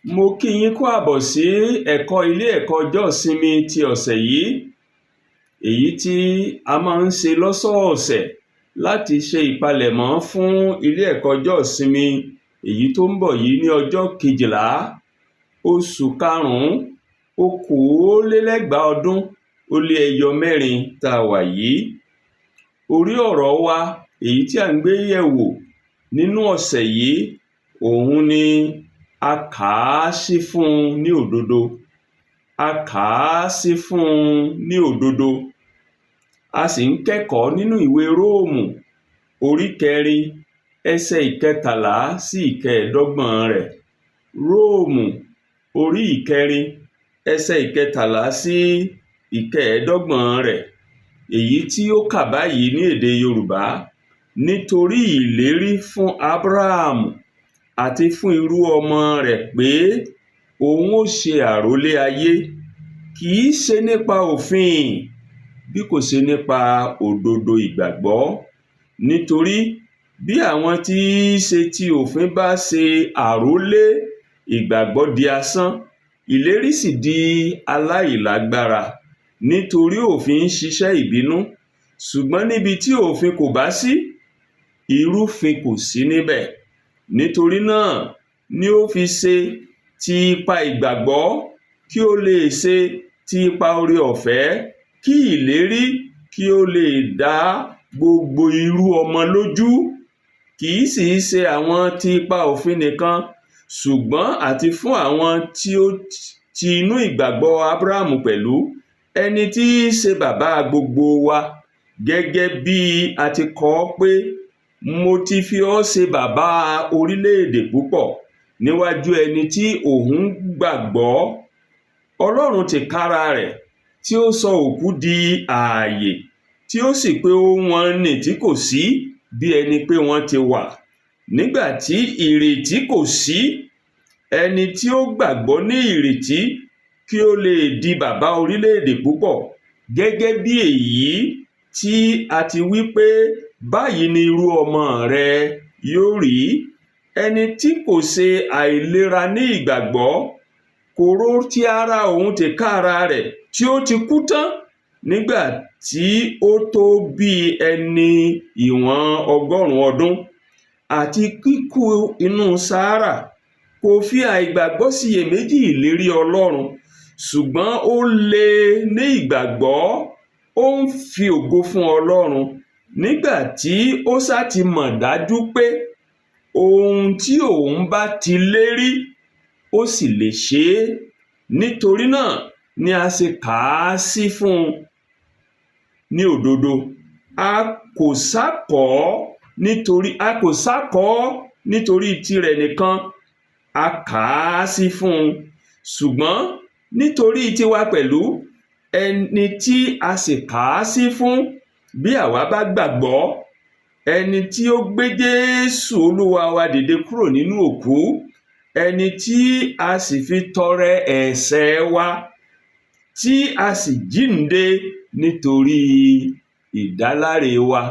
Mo kí yín kú àbọ̀ sí ẹ̀kọ́ ilé ẹ̀kọ́ ọjọ́ ìsinmi ti ọ̀sẹ̀ yìí, èyí tí a máa ń ṣe lọ́sọ̀ọ̀sẹ̀ láti ṣe ìpalẹ̀mọ́ fún ilé ẹ̀kọ́ ọjọ́ ìsinmi èyí tó ń bọ̀ yìí ní ọjọ́ 12, oṣù karùn-ún, 2024 tá a wà yìí. Orí ọ̀rọ̀ wa èyí tí à ń gbé yẹ̀wò nínú ọ̀sẹ̀ yìí, òun ni "A kà á sí fún un ní òdodo". A kà á sí fún un ní òdodo. A sì ń kẹ́kọ̀ọ́ nínú ìwé Róòmù orí 4, ẹsẹ̀ 13 sí 25 rẹ̀. Róòmù orí 4, ẹsẹ̀ 13 sí 25 rẹ̀, èyí tí ó kà báyìí ní èdè Yorùbá: "Nítorí ìlérí fún Ábúráhámù àti fún irú ọmọ rẹ̀ pé òun ó ṣe àrólé ayé, kì í ṣe nípa òfin, bí kò ṣe nípa òdodo ìgbàgbọ́. Nítorí bí àwọn tí í ṣe ti òfin bá ṣe àrólé, ìgbàgbọ́ di asán, ìlérí sì di aláìlágbára, nítorí òfin ń ṣiṣẹ́ ìbínú. Ṣùgbọ́n níbi tí òfin kò bá sí, ìrúfin kò sí níbẹ̀. Nítorí náà ni ó fi ṣe ti ipa ìgbàgbọ́, kí ó lè ṣe ti ipa oore ọ̀fẹ́, kí ìlérí kí ó lè dá gbogbo irú ọmọ lójú, kì í sì í ṣe àwọn ti ipa òfin nìkan, ṣùgbọ́n àti fún àwọn tí ó ti inú ìgbàgbọ́ Ábúráhámù pẹ̀lú, ẹni tí í ṣe bàbá gbogbo wa, gẹ́gẹ́ bí a ti kọ ọ́ pé, 'Mo ti fi ọ́ ṣe bàbá orílẹ̀-èdè púpọ̀ níwájú ẹni tí òun gbàgbọ́, Ọlọ́run tìkára rẹ̀, tí ó sọ òkú di ààyè, tí ó sì pe ohun wọ̀n-ọn-nì tí kò sí bí ẹni pé wọ́n ti wà. Nígbà tí ìrètí kò sí, ẹni tí ó gbàgbọ́ ní ìrètí kí ó lè di bàbá orílẹ̀-èdè púpọ̀, gẹ́gẹ́ bí èyí tí a ti wí pé, 'Báyìí ni irú ọmọ rẹ yóò rí.' Ẹni tí kò ṣe àìlera ní ìgbàgbọ́, kò ro ti ara òun tìkára rẹ̀ tí ó ti kú tán nígbà tí ó tó bí ẹni ìwọ̀n 100 ọdún, àti kíkú inú Sárà, kò fi àìgbàgbọ́ ṣiyèméjì ìlérí Ọlọ́run, ṣùgbọ́n ó le ní ìgbàgbọ́, ó ń fi ògo fún Ọlọ́run, nígbà tí ó sá ti mọ̀ dájú pé ohun tí òun bá ti lérí, ó sì lè ṣe é. Nítorí náà ni a ṣe kà á sí fún un ní òdodo. A kò sá kọ ọ́ nítorí tirẹ̀ nìkan a kà á sí fún un, ṣùgbọ́n nítorí tiwa pẹ̀lú, ẹni tí a sì kà á sí fún, bí àwa bá gbàgbọ́ ẹni tí ó gbé Jésù Olúwa wa dìde kúrò nínú òkú, ẹni tí a sì fi tọrẹ ẹ̀ṣẹ̀ wa, tí a sì jíǹde nítorí ìdáláre wa."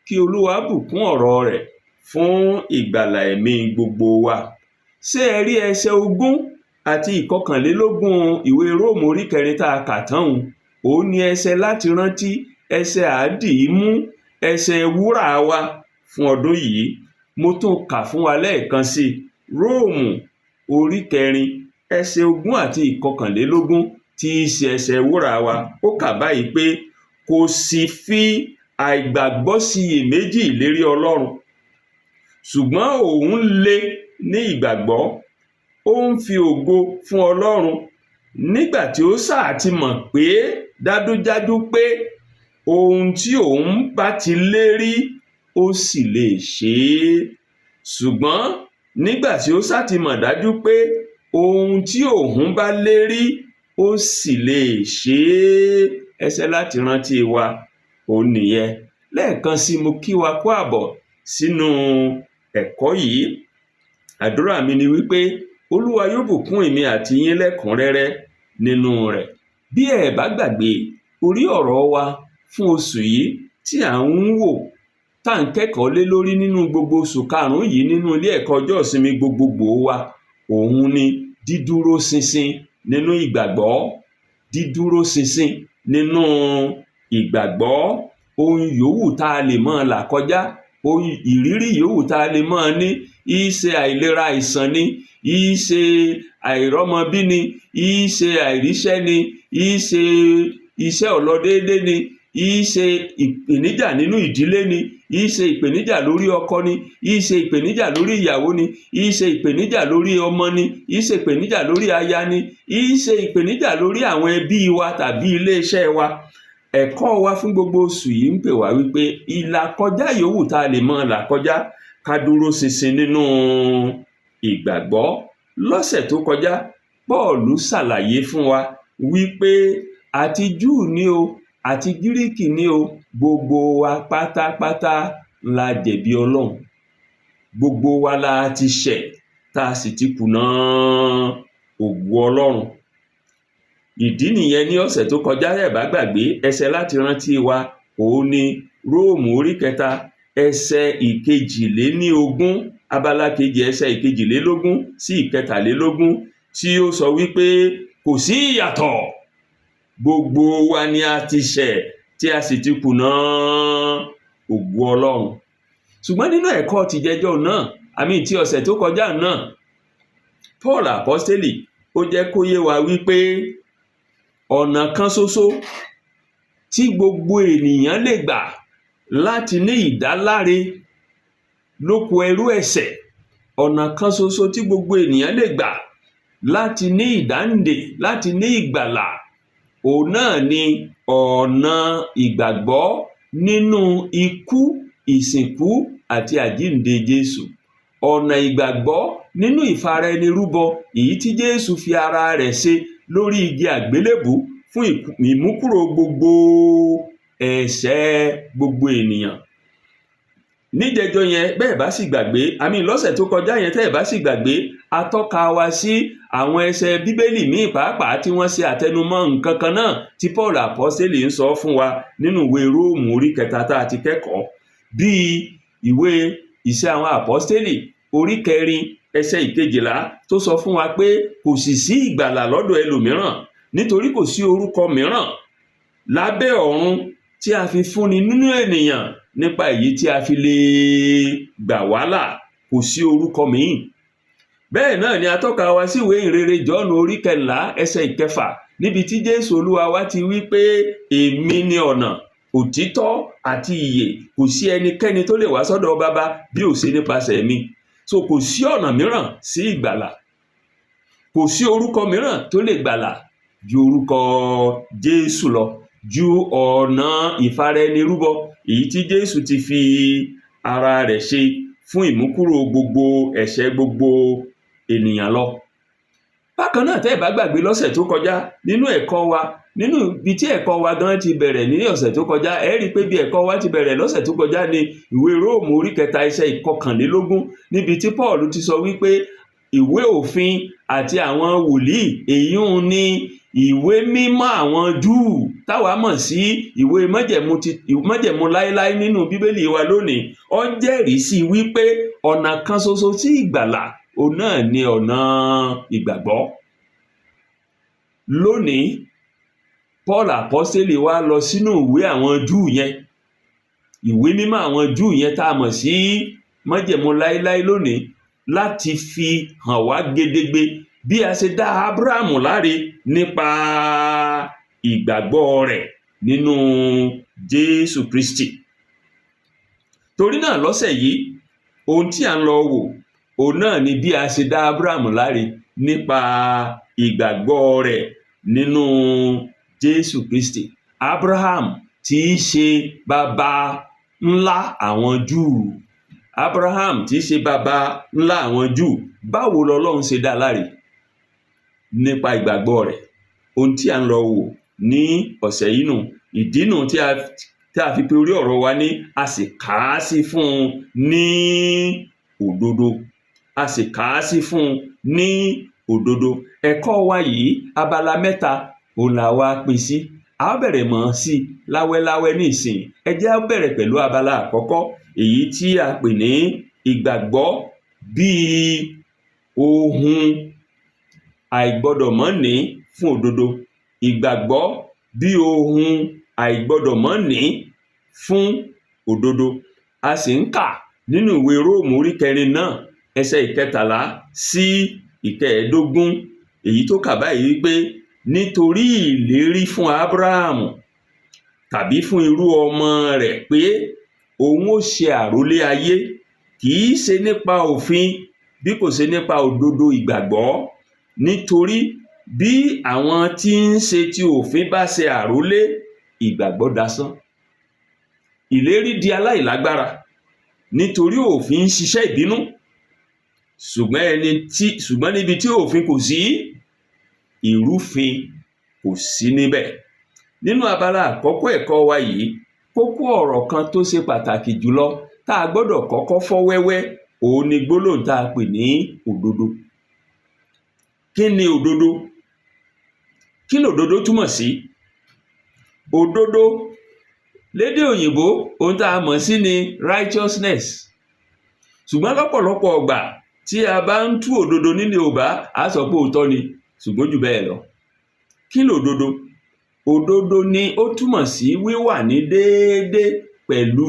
Kí Olúwa bùkún ọ̀rọ̀ rẹ̀ fún ìgbàlà ẹ̀mí gbogbo wa. Ṣé ẹ rí ẹsẹ̀ 20 àti 21 ìwé Róòmù orí 4 tá a kà tán un? Òun ni ẹsẹ̀ láti rántí, ẹsẹ̀ àádìímú, ẹsẹ̀ wúrà wa fún ọdún yìí. Mo tún kà fún wa lẹ́ẹ̀kan sí i: Róòmù orí 4, ẹsẹ̀ 20 àti 21, tí í ṣe ẹsẹ̀ wúrà wa. Ó kà báyìí pé, "Kò sì fi àìgbàgbọ́ ṣiyèméjì ìlérí Ọlọ́run, ṣùgbọ́n òun le ní ìgbàgbọ́, ó ń fi ògo fún Ọlọ́run, nígbà tí ó sáà ti mọ̀ pé dájúdájú pé ohun tí òun bá ti lérí, ó sì lè ṣe é." Ṣùgbọ́n nígbà tí ó sá ti mọ̀ dájú pé ohun tí òun bá lérí, ó sì lè ṣe é. Ẹsẹ̀ láti rántí wa òun nìyẹn. Lẹ́ẹ̀kan sí, mo kí wa kú àbọ̀ sínú ẹ̀kọ́ yìí. Àdúrà mi ni wípé Olúwa yóò bùkún èmi àti yín lẹ́kùnrẹ́rẹ́ nínú rẹ̀. Bí ẹ bá gbàgbé, orí ọ̀rọ̀ wa fún oṣù yìí tí à ń wò, tá à ń kẹ́kọ̀ọ́ lé lórí nínú gbogbo oṣù karùn-ún yìí nínú ilé ẹ̀kọ́ ọjọ́ ìsinmi gbogbogbò wa, òun ni Dídúró ṣinṣin nínú ìgbàgbọ́. Dídúró ṣinṣin nínú ìgbàgbọ́. Ohun yòówù tá a lè máa là kọjá, ohun ìrírí yòówù tá a lè máa ní, í ṣe àìlera àìsàn ni, í ṣe àìrọ́mọbí ni, í ṣe àìríṣẹ́ ni, í ṣe iṣẹ́ ò lọ déédé ni, í ṣe ìpèníjà nínú ìdílé ni, í ṣe ìpèníjà lórí ọkọ ni, í ṣe ìpèníjà lórí ìyàwó ni, í ṣe ìpèníjà lórí ọmọ ni, í ṣe ìpèníjà lórí aya ni, í ṣe ìpèníjà lórí àwọn ẹbí wa tàbí ilé-iṣẹ́ wa. Ẹ̀kọ́ wa fún gbogbo oṣù yìí ń pè wá wípé ìlàkọjá yòówù tá a lè máa là kọjá, ká dúró ṣinṣin nínú ìgbàgbọ́. Lọ́sẹ̀ tó kọjá, Pọ́ọ̀lù ṣàlàyé fún wa wípé àti Júù ni o, àti Gíríkì ni o, gbogbo wa pátápátá la jẹ̀bi Ọlọ́run. Gbogbo wa la ti ṣẹ̀, tá a sì ti kùnà ògo Ọlọ́run. Ìdí nìyẹn, ní ọ̀sẹ̀ tó kọjá, ẹ̀ bá gbàgbé, ẹsẹ̀ láti rántí wa òun ni Róòmù orí 3, ẹsẹ̀ 22, abala kejì ẹsẹ̀ 22 sí 23, tí ó sọ wípé kò sí ìyàtọ̀, gbogbo wa ni a ti ṣẹ̀, tí a sì ti kùnà ògo Ọlọ́run. Ṣùgbọ́n nínú ẹ̀kọ́ tìjẹjọ́ náà, àmì tí ọ̀sẹ̀ tó kọjá náà, Paul Apostoli ó jẹ́ kó yé wa wípé ọ̀nà kan ṣoṣo tí gbogbo ènìyàn lè gbà láti ní ìdáláre lóko ẹrú ẹ̀ṣẹ̀, ọ̀nà kan ṣoṣo tí gbogbo ènìyàn lè gbà láti ní ìdáǹdè, láti ní ìgbàlà, òun náà ni ọ̀nà ìgbàgbọ́ nínú ikú, ìsìnkú àti àjíǹde Jésù, ọ̀nà ìgbàgbọ́ nínú ìfaraẹnirúbọ èyí tí Jésù fi ara rẹ̀ ṣe lórí igi àgbélébùú fún ìmúkúrò gbogbo ẹ̀ṣẹ̀ gbogbo ènìyàn. Níjẹjọ yẹn, bẹ́ẹ̀ bá sì gbàgbé, àmì lọ́sẹ̀ tó kọjá yẹn, tẹ́ ẹ̀ bá sì gbàgbé, atọ́ka wa sí àwọn ẹsẹ̀ Bíbélì míì pàápàá tí wọ́n ṣe àtẹnumọ́ nǹkan kan náà tí Paul Apostoli ń sọ fún wa nínú ìwé Róòmù orí 3 tá a ti kẹ́kọ̀ọ́, bíi ìwé Ìṣe àwọn Àpọ́stélì orí 4, ẹsẹ̀ 12, tó sọ fún wa pé kò sì sí ìgbàlà lọ́dọ̀ ẹlòmíràn, nítorí kò sí orúkọ mìíràn lábẹ́ ọ̀run tí a fi fúnni nínú ènìyàn nípa èyí tí a fi lè gbà wá là. Kò sí orúkọ míì. Bẹ́ẹ̀ náà ni atọ́ka wa sí ìwé ìrere Jọ́ọ̀nù orí 14, ẹsẹ̀ 6, níbi tí Jésù Olúwa wa ti wí pé èmi ni ọ̀nà, òtítọ́ àti ìyè, kò sí ẹnikẹ́ni tó lè wá sọ́dọ̀ Baba bí ò ṣe nípasẹ̀ mi. So kò sí ọ̀nà mìíràn sí ìgbàlà, kò sí orúkọ mìíràn tó lè gbàlà ju orúkọ Jésù lọ, ju ọ̀nà ìfaraẹnirúbọ èyí tí Jésù ti fi ara rẹ̀ ṣe fún ìmúkúrò gbogbo ẹ̀ṣẹ̀ gbogbo ènìyàn lọ. Bákan náà, tẹ́ ẹ̀ bá gbàgbé, lọ́sẹ̀ tó kọjá nínú ẹ̀kọ́ wa, nínú ibi tí ẹ̀kọ́ wa gan ti bẹ̀rẹ̀ ní ọ̀sẹ̀ tó kọjá, ẹ rí i pé bí ẹ̀kọ́ wa ti bẹ̀rẹ̀ lọ́sẹ̀ tó kọjá ní ìwé Róòmù orí 3, ẹsẹ̀ 21, níbi tí Paul ti sọ wípé ìwé òfin àti àwọn wòlíì, èyí ń ní ìwé mímọ́ àwọn Júù táwa mọ̀ sí ìwé májẹ̀mú, ti májẹ̀mú láéláé nínú Bíbélì wa lónìí, ó jẹ́rìí sí wípé ọ̀nà kan ṣoṣo sí ìgbàlà, òun náà ni ọ̀nà ìgbàgbọ́. Lónìí, Paul Apostoli wá lọ sínú ìwé àwọn Júù yẹn, ìwé mímọ́ àwọn Júù yẹn tá a mọ̀ sí májẹ̀mú láéláé lónìí, láti fi hàn wá gedegbe bí a ṣe dá Ábúráhámù láre nípa ìgbàgbọ́ rẹ̀ nínú Jésù Kristi. Torí náà, lọ́sẹ̀ yìí, ohun tí à ń lọ wò, òun náà ni bí a ṣe dá Ábúráhámù láre nípa ìgbàgbọ́ rẹ̀ nínú Jésù Kristi. Abraham tí í ṣe bàbá ńlá àwọn Júù, Abraham tí í ṣe bàbá ńlá àwọn Júù, báwo lọlọ́run ṣe dá láre nípa ìgbàgbọ́ rẹ̀? Ohun tí à ń lọ wò ní ọ̀sẹ̀ yìí nù. Ìdí nù tí a fi pe orí ọ̀rọ̀ wa ní "A sì kà á sí fún un ní òdodo". A sì kà á sí fún un ní òdodo. Ẹ̀kọ́ wa yìí, abala mẹ́ta òun là wá pín sí. A ó bẹ̀rẹ̀ mọ́ sí láwẹ́láwẹ́ ní ìsìn. Ẹ jẹ́ á bẹ̀rẹ̀ pẹ̀lú abala àkọ́kọ́, èyí tí a pè ní ìgbàgbọ́ bíi ohun àìgbọdọ̀mọ́nìí fún òdodo. Ìgbàgbọ́ bí ohun àìgbọdọ̀mọ́nìí fún òdodo. A sì ń kà nínú ìwé Róòmù orí 4 náà, ẹsẹ̀ 13 sí 15, èyí tó kà báyìí wípé nítorí ìlérí fún Ábúráhámù tàbí fún irú ọmọ rẹ̀ pé òun ó ṣe àrólé ayé, kì í ṣe nípa òfin bí kò ṣe nípa òdodo ìgbàgbọ́. Nítorí bí àwọn tí ń ṣe ti òfin bá ṣe àrólé, ìgbàgbọ́ dasán. Ìlérí di aláìlágbára nítorí òfin ń ṣiṣẹ́ ìbínú, ṣùgbọ́n níbi tí òfin kò sí, ìrúfin kò sí níbẹ̀. Nínú abala àkọ́kọ́ ẹ̀kọ́ wa yìí, kókó ọ̀rọ̀ kan tó ṣe pàtàkì jùlọ tá a gbọ́dọ̀ kọ́kọ́ fọ́ wẹ́wẹ́, òun ni gbólóhùn tá a pè ní òdodo. Kí ni òdodo? Kí lòdodo túmọ̀ sí? Òdodo lédè òyìnbó, ohun tá a mọ̀ sí ni righteousness. Ṣùgbọ́n lọ́pọ̀lọpọ̀ ọgbà tí a bá ń tú òdodo nílẹ̀ Yorùbá, á sọ pé òótọ́ ni, ṣùgbọ́n jù bẹ́ẹ̀ lọ. Kí lòdodo? Òdodo ni ó túmọ̀ sí wíwà ní déédé pẹ̀lú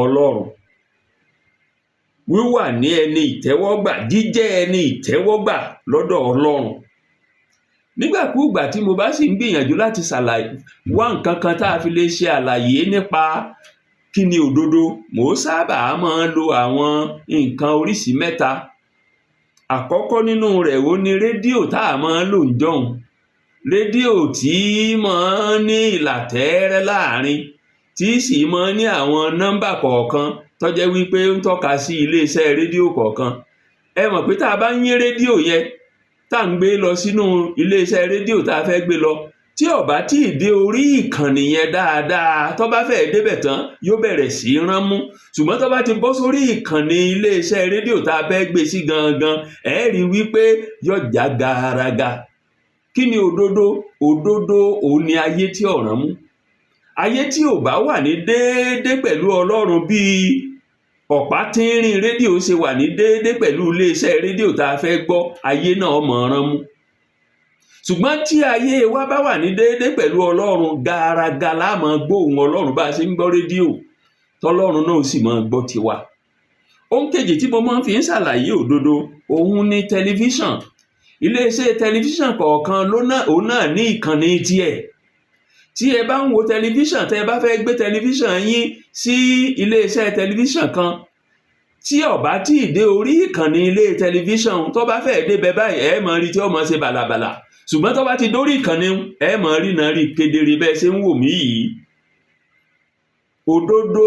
Ọlọ́run, wíwà ní ẹni ìtẹ́wọ́gbà, jíjẹ́ ẹni ìtẹ́wọ́gbà lọ́dọ̀ Ọlọ́run. Nígbàkúùgbà tí mo bá sì ń gbìyànjú láti ṣàlàyé wá nǹkan kan tá a fi lè ṣe àlàyé nípa kí ni òdodo, mò ń sábà máa ń lo àwọn nǹkan oríṣìí mẹ́ta. Àkọ́kọ́ nínú rẹ̀, ó ní rédíò tá a máa ń lò ń jọ̀hún, rédíò tí máa ń ní ìlà tẹ́ẹ́rẹ́ láàrin, tí sì máa ń ní àwọn nọ́mbà kọ̀ọ̀kan tó jẹ́ wípé ń tọ́ka sí iléeṣẹ́ rédíò kọ̀ọ̀kan. Ẹ mọ̀ pé tá a bá ń yín rédíò yẹn, tá à ń gbé lọ sínú iléeṣẹ́ rédíò tá a fẹ́ gbé lọ, tí ó bá tí ì dé orí ìkànnì yẹn dáadáa, tó bá fẹ́ẹ̀ débẹ̀ tán, yóò bẹ̀rẹ̀ sí í rán mú. Ṣùgbọ́n tó bá ti bọ́ sórí ìkànnì iléeṣẹ́ rédíò tá a fẹ́ gbé sí gangan, ẹ rí i wípé yóò já garaga. Kí ni òdodo? Òdodo òun ni ayé tí ò rán mú. Ayé tí ò bá wà ní déédé pẹ̀lú Ọlọ́run, bíi ọ̀pá tínrín rédíò ṣe wà ní déédé pẹ̀lú iléeṣẹ́ rédíò tá a fẹ́ gbọ́, ayé náà mọ̀ rán mú. Ṣùgbọ́n tí ayé wa bá wà ní déédé pẹ̀lú Ọlọ́run, garaga la máa gbóhùn Ọlọ́run bá a ṣe ń gbọ́ rédíò, tọ́lọ́run náà sì máa gbọ́ tiwa. Ohun kejì tí mo máa ń fi ń ṣàlàyé òdodo, òun ni tẹlifíṣàn. Iléeṣẹ́ tẹlifíṣàn kọ̀ọ̀kan ló náà, òun náà ní ìkànnì tiẹ̀. Tí ẹ bá ń wo tẹlifíṣàn, tẹ́ ẹ bá fẹ́ gbé tẹlifíṣàn yín sí iléeṣẹ́ tẹlifíṣàn kan, tí ó bá tí ì dé orí ìkànnì ilé tẹlifíṣàn, tó bá fẹ́ débẹ̀ báyìí, ẹ máa rí tí ó máa ṣe bàlàbàlà. Ṣùgbọ́n tó bá ti dórí ìkànnì, ẹ máa rí náà rí kedere bẹ́ẹ̀ ṣe ń wò mí yìí. Òdodo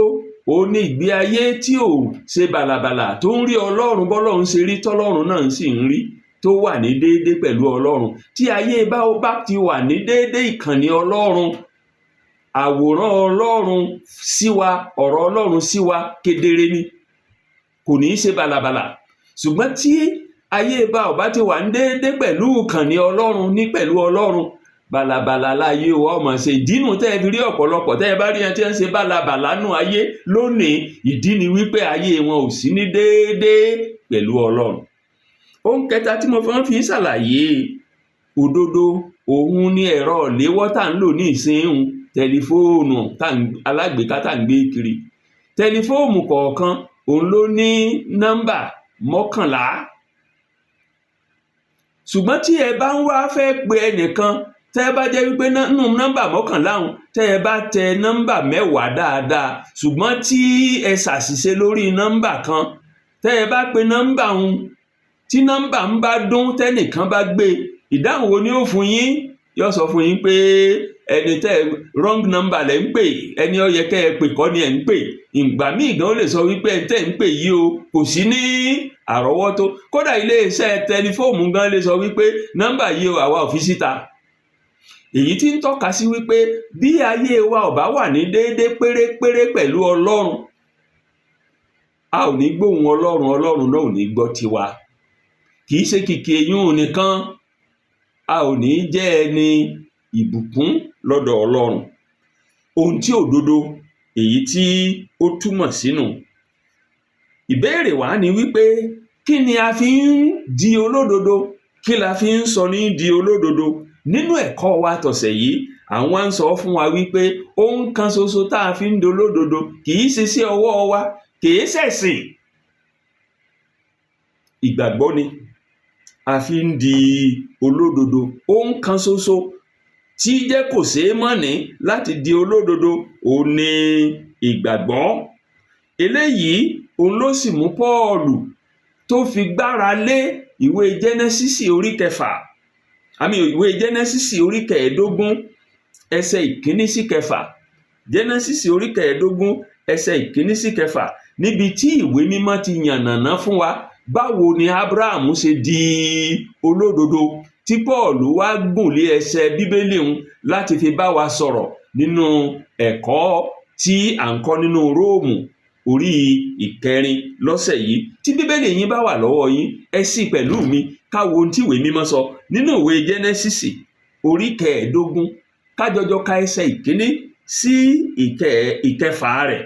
òun ní ìgbé ayé tí ò ṣe bàlàbàlà, tó ń rí Ọlọ́run bọ́lọ́run ṣe rí, tọ́lọ́run náà sì ń rí, tó wà ní déédé pẹ̀lú Ọlọ́run. Tí ayé bá ti wà ní déédé ìkànnì Ọlọ́run, àwòrán Ọlọ́run sí wa, ọ̀rọ̀ Ọlọ́run sí wa kedere ni, kò ní í ṣe bàlàbàlà. Ṣùgbọ́n tí ayé bá ò bá ti wà ní déédé pẹ̀lú ìkànnì Ọlọ́run ní pẹ̀lú Ọlọ́run, bàlàbàlà láyé wa ọmọ ṣe. Ìdínú tẹ́ ẹ fi rí ọ̀pọ̀lọpọ̀ tẹ́ ẹ bá rí ẹni tí ń ṣe bàlàbàlà nù ayé lónìí, ìdí ni wípé ayé wọn ò sí ní déédé pẹ̀lú Ọlọ́run. Ohun kẹta tí mo fẹ́ fi ń ṣàlàyé òdodo, òun ni ẹ̀rọ ìléwọ́ tá à ń lò ní ìsinyìí, tẹlifóònù alágbèéká tá à ń gbé kiri. Tẹlifóònù kọ̀ọ̀kan òun ló ní nọ́mbà 11. Ṣùgbọ́n tí ẹ bá ń wá fẹ́ pe ẹnìkan, tẹ́ ẹ bá jẹ́ wípé nínú nọ́mbà 11 ọ̀hún, tẹ́ ẹ bá tẹ nọ́mbà 10 dáadáa, ṣùgbọ́n tí ẹ ṣàṣìṣe lórí nọ́mbà kan, tẹ́ ẹ bá pe nọ́mbà ọ̀hún, tí nọ́mbà ń bá dún, tẹ́nìkan bá gbé, ìdáhùn wo ni ó fún yín? Yóò sọ fún yín pé ẹni tẹ́ wrong number lẹ́ ń pè, ẹni ó yẹ kẹ́ ẹ pè kọ́ ni ẹ̀ ń pè. Ìgbà míì gan ó lè sọ wípé ẹni tẹ́ ń pè yìí o kò sí ní àrọ́wọ́tó. Kódà iléeṣẹ́ tẹlifóònù gan lè sọ wípé nọ́mbà yìí o, àwa ò fi síta. Èyí tí ń tọ́ka sí wípé bí ayé wa ò bá wà ní déédé pérépéré pẹ̀lú Ọlọ́run, a ò ní gbóhùn Ọlọ́run, Ọlọ́run náà ò ní gbọ́ tiwa. Kì í ṣe kìkì eyín nìkan, a ò ní jẹ́ ẹni ìbùkún lọ́dọ̀ Ọlọ́run. Ohun tí òdodo èyí tí ó túmọ̀ sínú. Ìbéèrè wá ni wípé kí ni a fi ń di olódodo? Kí la fi ń sọ ní di olódodo? Nínú ẹ̀kọ́ wa tọ̀sẹ̀ yìí, àwọn ń sọ fún wa wípé ohun kan ṣoṣo tá a fi ń dolódodo kì í ṣe sí ọwọ́ wa, kì í ṣẹ̀sìn, ìgbàgbọ́ ni a fi ń di olódodo. Ohun kan ṣoṣo tí jẹ́ kò ṣeé mọ̀ní láti di olódodo òun ni ìgbàgbọ́. Eléyìí òun ló sì mú Pọ́ọ̀lù tó fi gbára lé ìwé Jẹ́nẹ́sísì orí kẹfà, àmì ìwé Jẹ́nẹ́sísì orí 15, ẹsẹ̀ 1 sí 6. Jẹ́nẹ́sísì orí 15, ẹsẹ̀ 1 sí 6, níbi tí ìwé mímọ́ ti yànnàná fún wa báwo ni Abraham ṣe di olódodo, tí Pọ́ọ̀lù wá gùn lé ẹsẹ̀ Bíbélì hun láti fi bá wa sọ̀rọ̀ nínú ẹ̀kọ́ tí à ń kọ́ nínú Róòmù orí 4 lọ́sẹ̀ yìí. Tí Bíbélì yín bá wà lọ́wọ́ yín, ẹ ṣí pẹ̀lú mi ká wo ohun tí ìwé mímọ́ sọ nínú ìwé Jẹ́nẹ́sísì orí 15, ká jọjọ ka ẹsẹ̀ 1 sí 6 rẹ̀.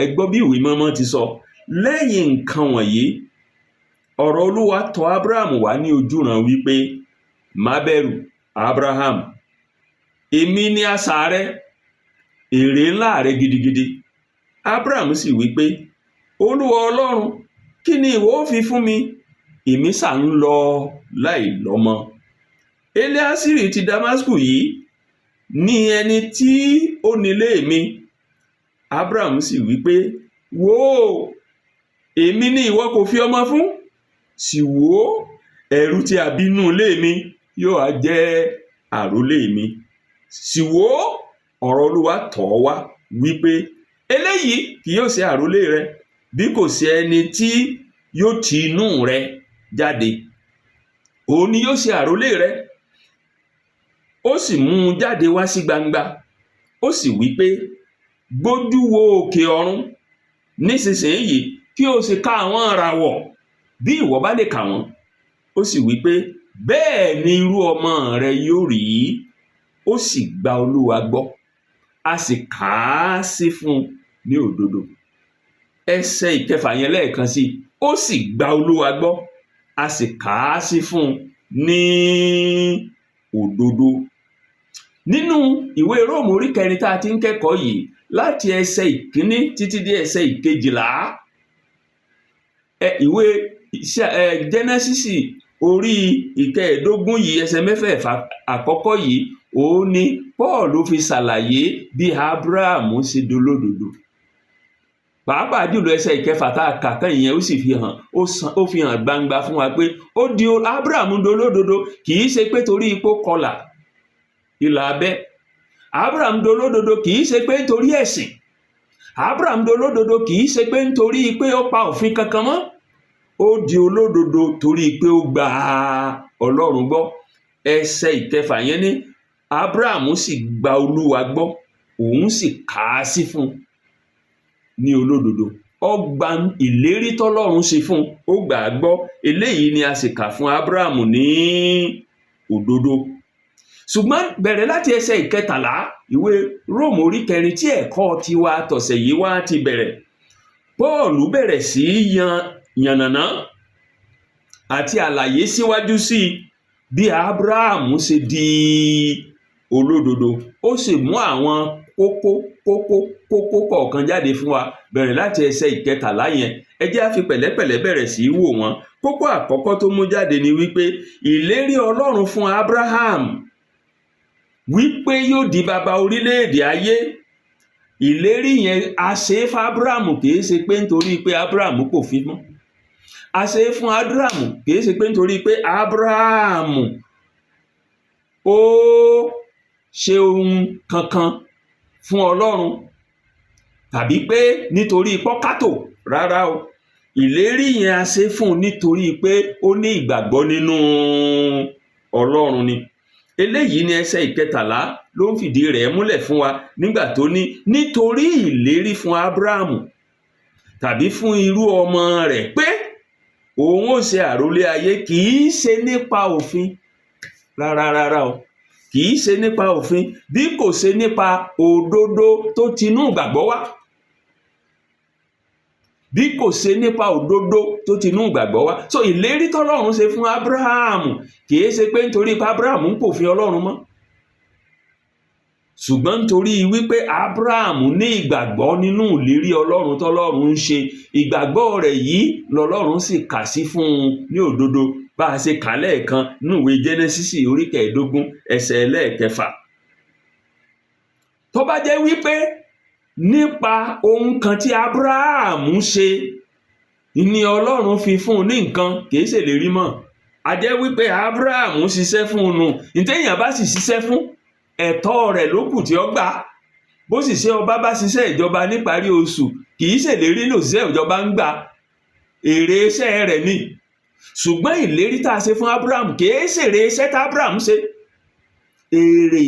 Ẹ gbọ́ bí ìwé mímọ́ ti sọ: lẹ́yìn nǹkan wọ̀nyí, ọ̀rọ̀ Olúwa tọ̀ Abraham wá ní ojúran wípé, má bẹ̀rù, Abraham, èmi ni asà rẹ, èrè ńlá rẹ gidigidi. Abraham sì wípé, Olúwa Ọlọ́run, kí ni ìwọ ó fi fún mi? Èmi sà ń lọ láì lọ́mọ. Eliasiri ti Damasku yìí ní ẹni tí ó nílé mi. Abraham sì wípé, wò ó, èmi ni ìwọ kò fi ọmọ fún, sì wò ó, ẹrú tí a bí nínú ilé mi yóò á jẹ́ àrólé mi. Sì wò ó, ọ̀rọ̀ Olúwa tọ̀ ọ́ wá wípé, eléyìí kì yóò ṣe àrólé rẹ, bí kò sí ẹni tí yóò ti inú rẹ jáde, òun ni yóò ṣe àrólé rẹ. Ó sì mú un jáde wá sí gbangba, ó sì wí pé, gbójú wo òkè ọ̀run nísinsìnyí, kí o sì ka àwọn ìràwọ̀, bí ìwọ bá lè kà wọ́n. Ó sì wí pé, bẹ́ẹ̀ ni irú ọmọ rẹ yóò rí. Ó sì gba Olúwa gbọ́, a sì kà á sí fún un ní òdodo. Ẹsẹ̀ 6 yẹn lẹ́ẹ̀kan sí i: ó sì gba Olúwa gbọ́, a sì kà á sí fún un ní òdodo. Nínú ìwé Róòmù orí 4 tá a ti ń kẹ́kọ̀ọ́ yìí, láti ẹsẹ̀ 1 títí dé ẹsẹ̀ 12, ìwé Jẹ́nẹ́sísì orí 15 yìí, ẹsẹ̀ 6 àkọ́kọ́ yìí, òun ni Pọ́ọ̀lù fi ṣàlàyé bí Abraham ṣe dolódodo. Pàápàá jùlọ ẹsẹ̀ 6 tá a kà kán yẹn, ó sì fi hàn, ó fi hàn gbangba fún wa pé ó di Abraham dolódodo kì í ṣe pé torí ipò kọlà ìlà abẹ́. Abraham dolódodo kì í ṣe pé nítorí ẹ̀sìn. Abraham dolódodo kì í ṣe pé nítorí pé ó pa òfin kankan mọ́. Ó di olódodo torí pé ó gba Ọlọ́run gbọ́. Ẹsẹ̀ 6 yẹn ní Abraham sì gba Olúwa gbọ́, òun sì kà á sí fún un ní olódodo. Ó gba ìlérí tọ́lọ́run ṣe fún un, ó gbà á gbọ́. Eléyìí ni a sì kà fún Abraham ní òdodo. Ṣùgbọ́n bẹ̀rẹ̀ láti ẹsẹ̀ 13 ìwé Róòmù orí 4 tí ẹ̀kọ́ tiwa tọ̀sẹ̀ yìí wá ti bẹ̀rẹ̀, Pọ́ọ̀lù bẹ̀rẹ̀ sí í yànnàná àti àlàyé síwájú sí i bí Abraham ṣe di olódodo. Ó sì mú àwọn kókó kókó kókó kọ̀ọ̀kan jáde fún wa bẹ̀rẹ̀ láti ẹsẹ̀ 13 yẹn. Ẹ jẹ́ á fi pẹ̀lẹ́pẹ̀lẹ́ bẹ̀rẹ̀ sí í wò wọ́n. Kókó àkọ́kọ́ tó mú jáde ni wípé ìlérí Ọlọ́run fún Abraham wípé yóò di baba orílẹ̀-èdè ayé, ìlérí yẹn a ṣe é fún Abraham kì í ṣe pé nítorí pé Abraham kò fi mọ́. A ṣe é fún Abraham kì í ṣe pé nítorí pé Abraham ó ṣe ohun kankan fún Ọlọ́run tàbí pé nítorí pọ́kátò rárá o. Ìlérí yẹn a ṣe fún un nítorí pé ó ní ìgbàgbọ́ nínú Ọlọ́run ni. Eléyìí ni ẹsẹ̀ 13 ló ń fìdí rẹ̀ múlẹ̀ fún wa nígbà tó ní nítorí ìlérí fún Abraham tàbí fún irú ọmọ rẹ̀ pé òun ó ṣe àrólé ayé, kì í ṣe nípa òfin rárá rárá o, kì í ṣe nípa òfin bí kò ṣe nípa òdodo tó tinú ìgbàgbọ́ wá. Bí kò ṣe nípa òdodo tó ti inú ìgbàgbọ́ wá. So ìlérí tọ́lọ́run ṣe fún Ábúráhámù kìí ṣe pé nítorí pé Ábúráhámù ń pòfin Ọlọ́run mọ́, ṣùgbọ́n nítorí wípé Ábúráhámù ní ìgbàgbọ́ nínú ìlérí Ọlọ́run tọ́lọ́run ń ṣe. Ìgbàgbọ́ rẹ̀ yìí lọ́lọ́run sì kà sí fún un ní òdodo, bá a ṣe kà á lẹ́ẹ̀kan nínú ìwé Jẹ́nẹ́sísì orí 15, ẹsẹ̀ ẹlẹ́ẹ̀kẹfà. Tó bá jẹ́ wípé nípa ohun kan tí Ábúráhámù ṣe ni Ọlọ́run fi fún un ní nǹkan, kìí ṣèlérí mọ́. A jẹ́ wípé Ábúráhámù ṣiṣẹ́ fún un nù. Ǹtẹ́yàn bá sì ṣiṣẹ́ fún, ẹ̀tọ́ rẹ̀ ló kù tí ó gbà. Bó sì ṣe ọba bá ṣiṣẹ́ ìjọba níparí oṣù, kìí ṣèlérí lòṣìṣẹ́ ìjọba ń gbà, èrè iṣẹ́ rẹ̀ ni. Ṣùgbọ́n ìlérí tá a ṣe fún Abraham kìí ṣèrè iṣẹ́ tá Abraham ṣe, èrè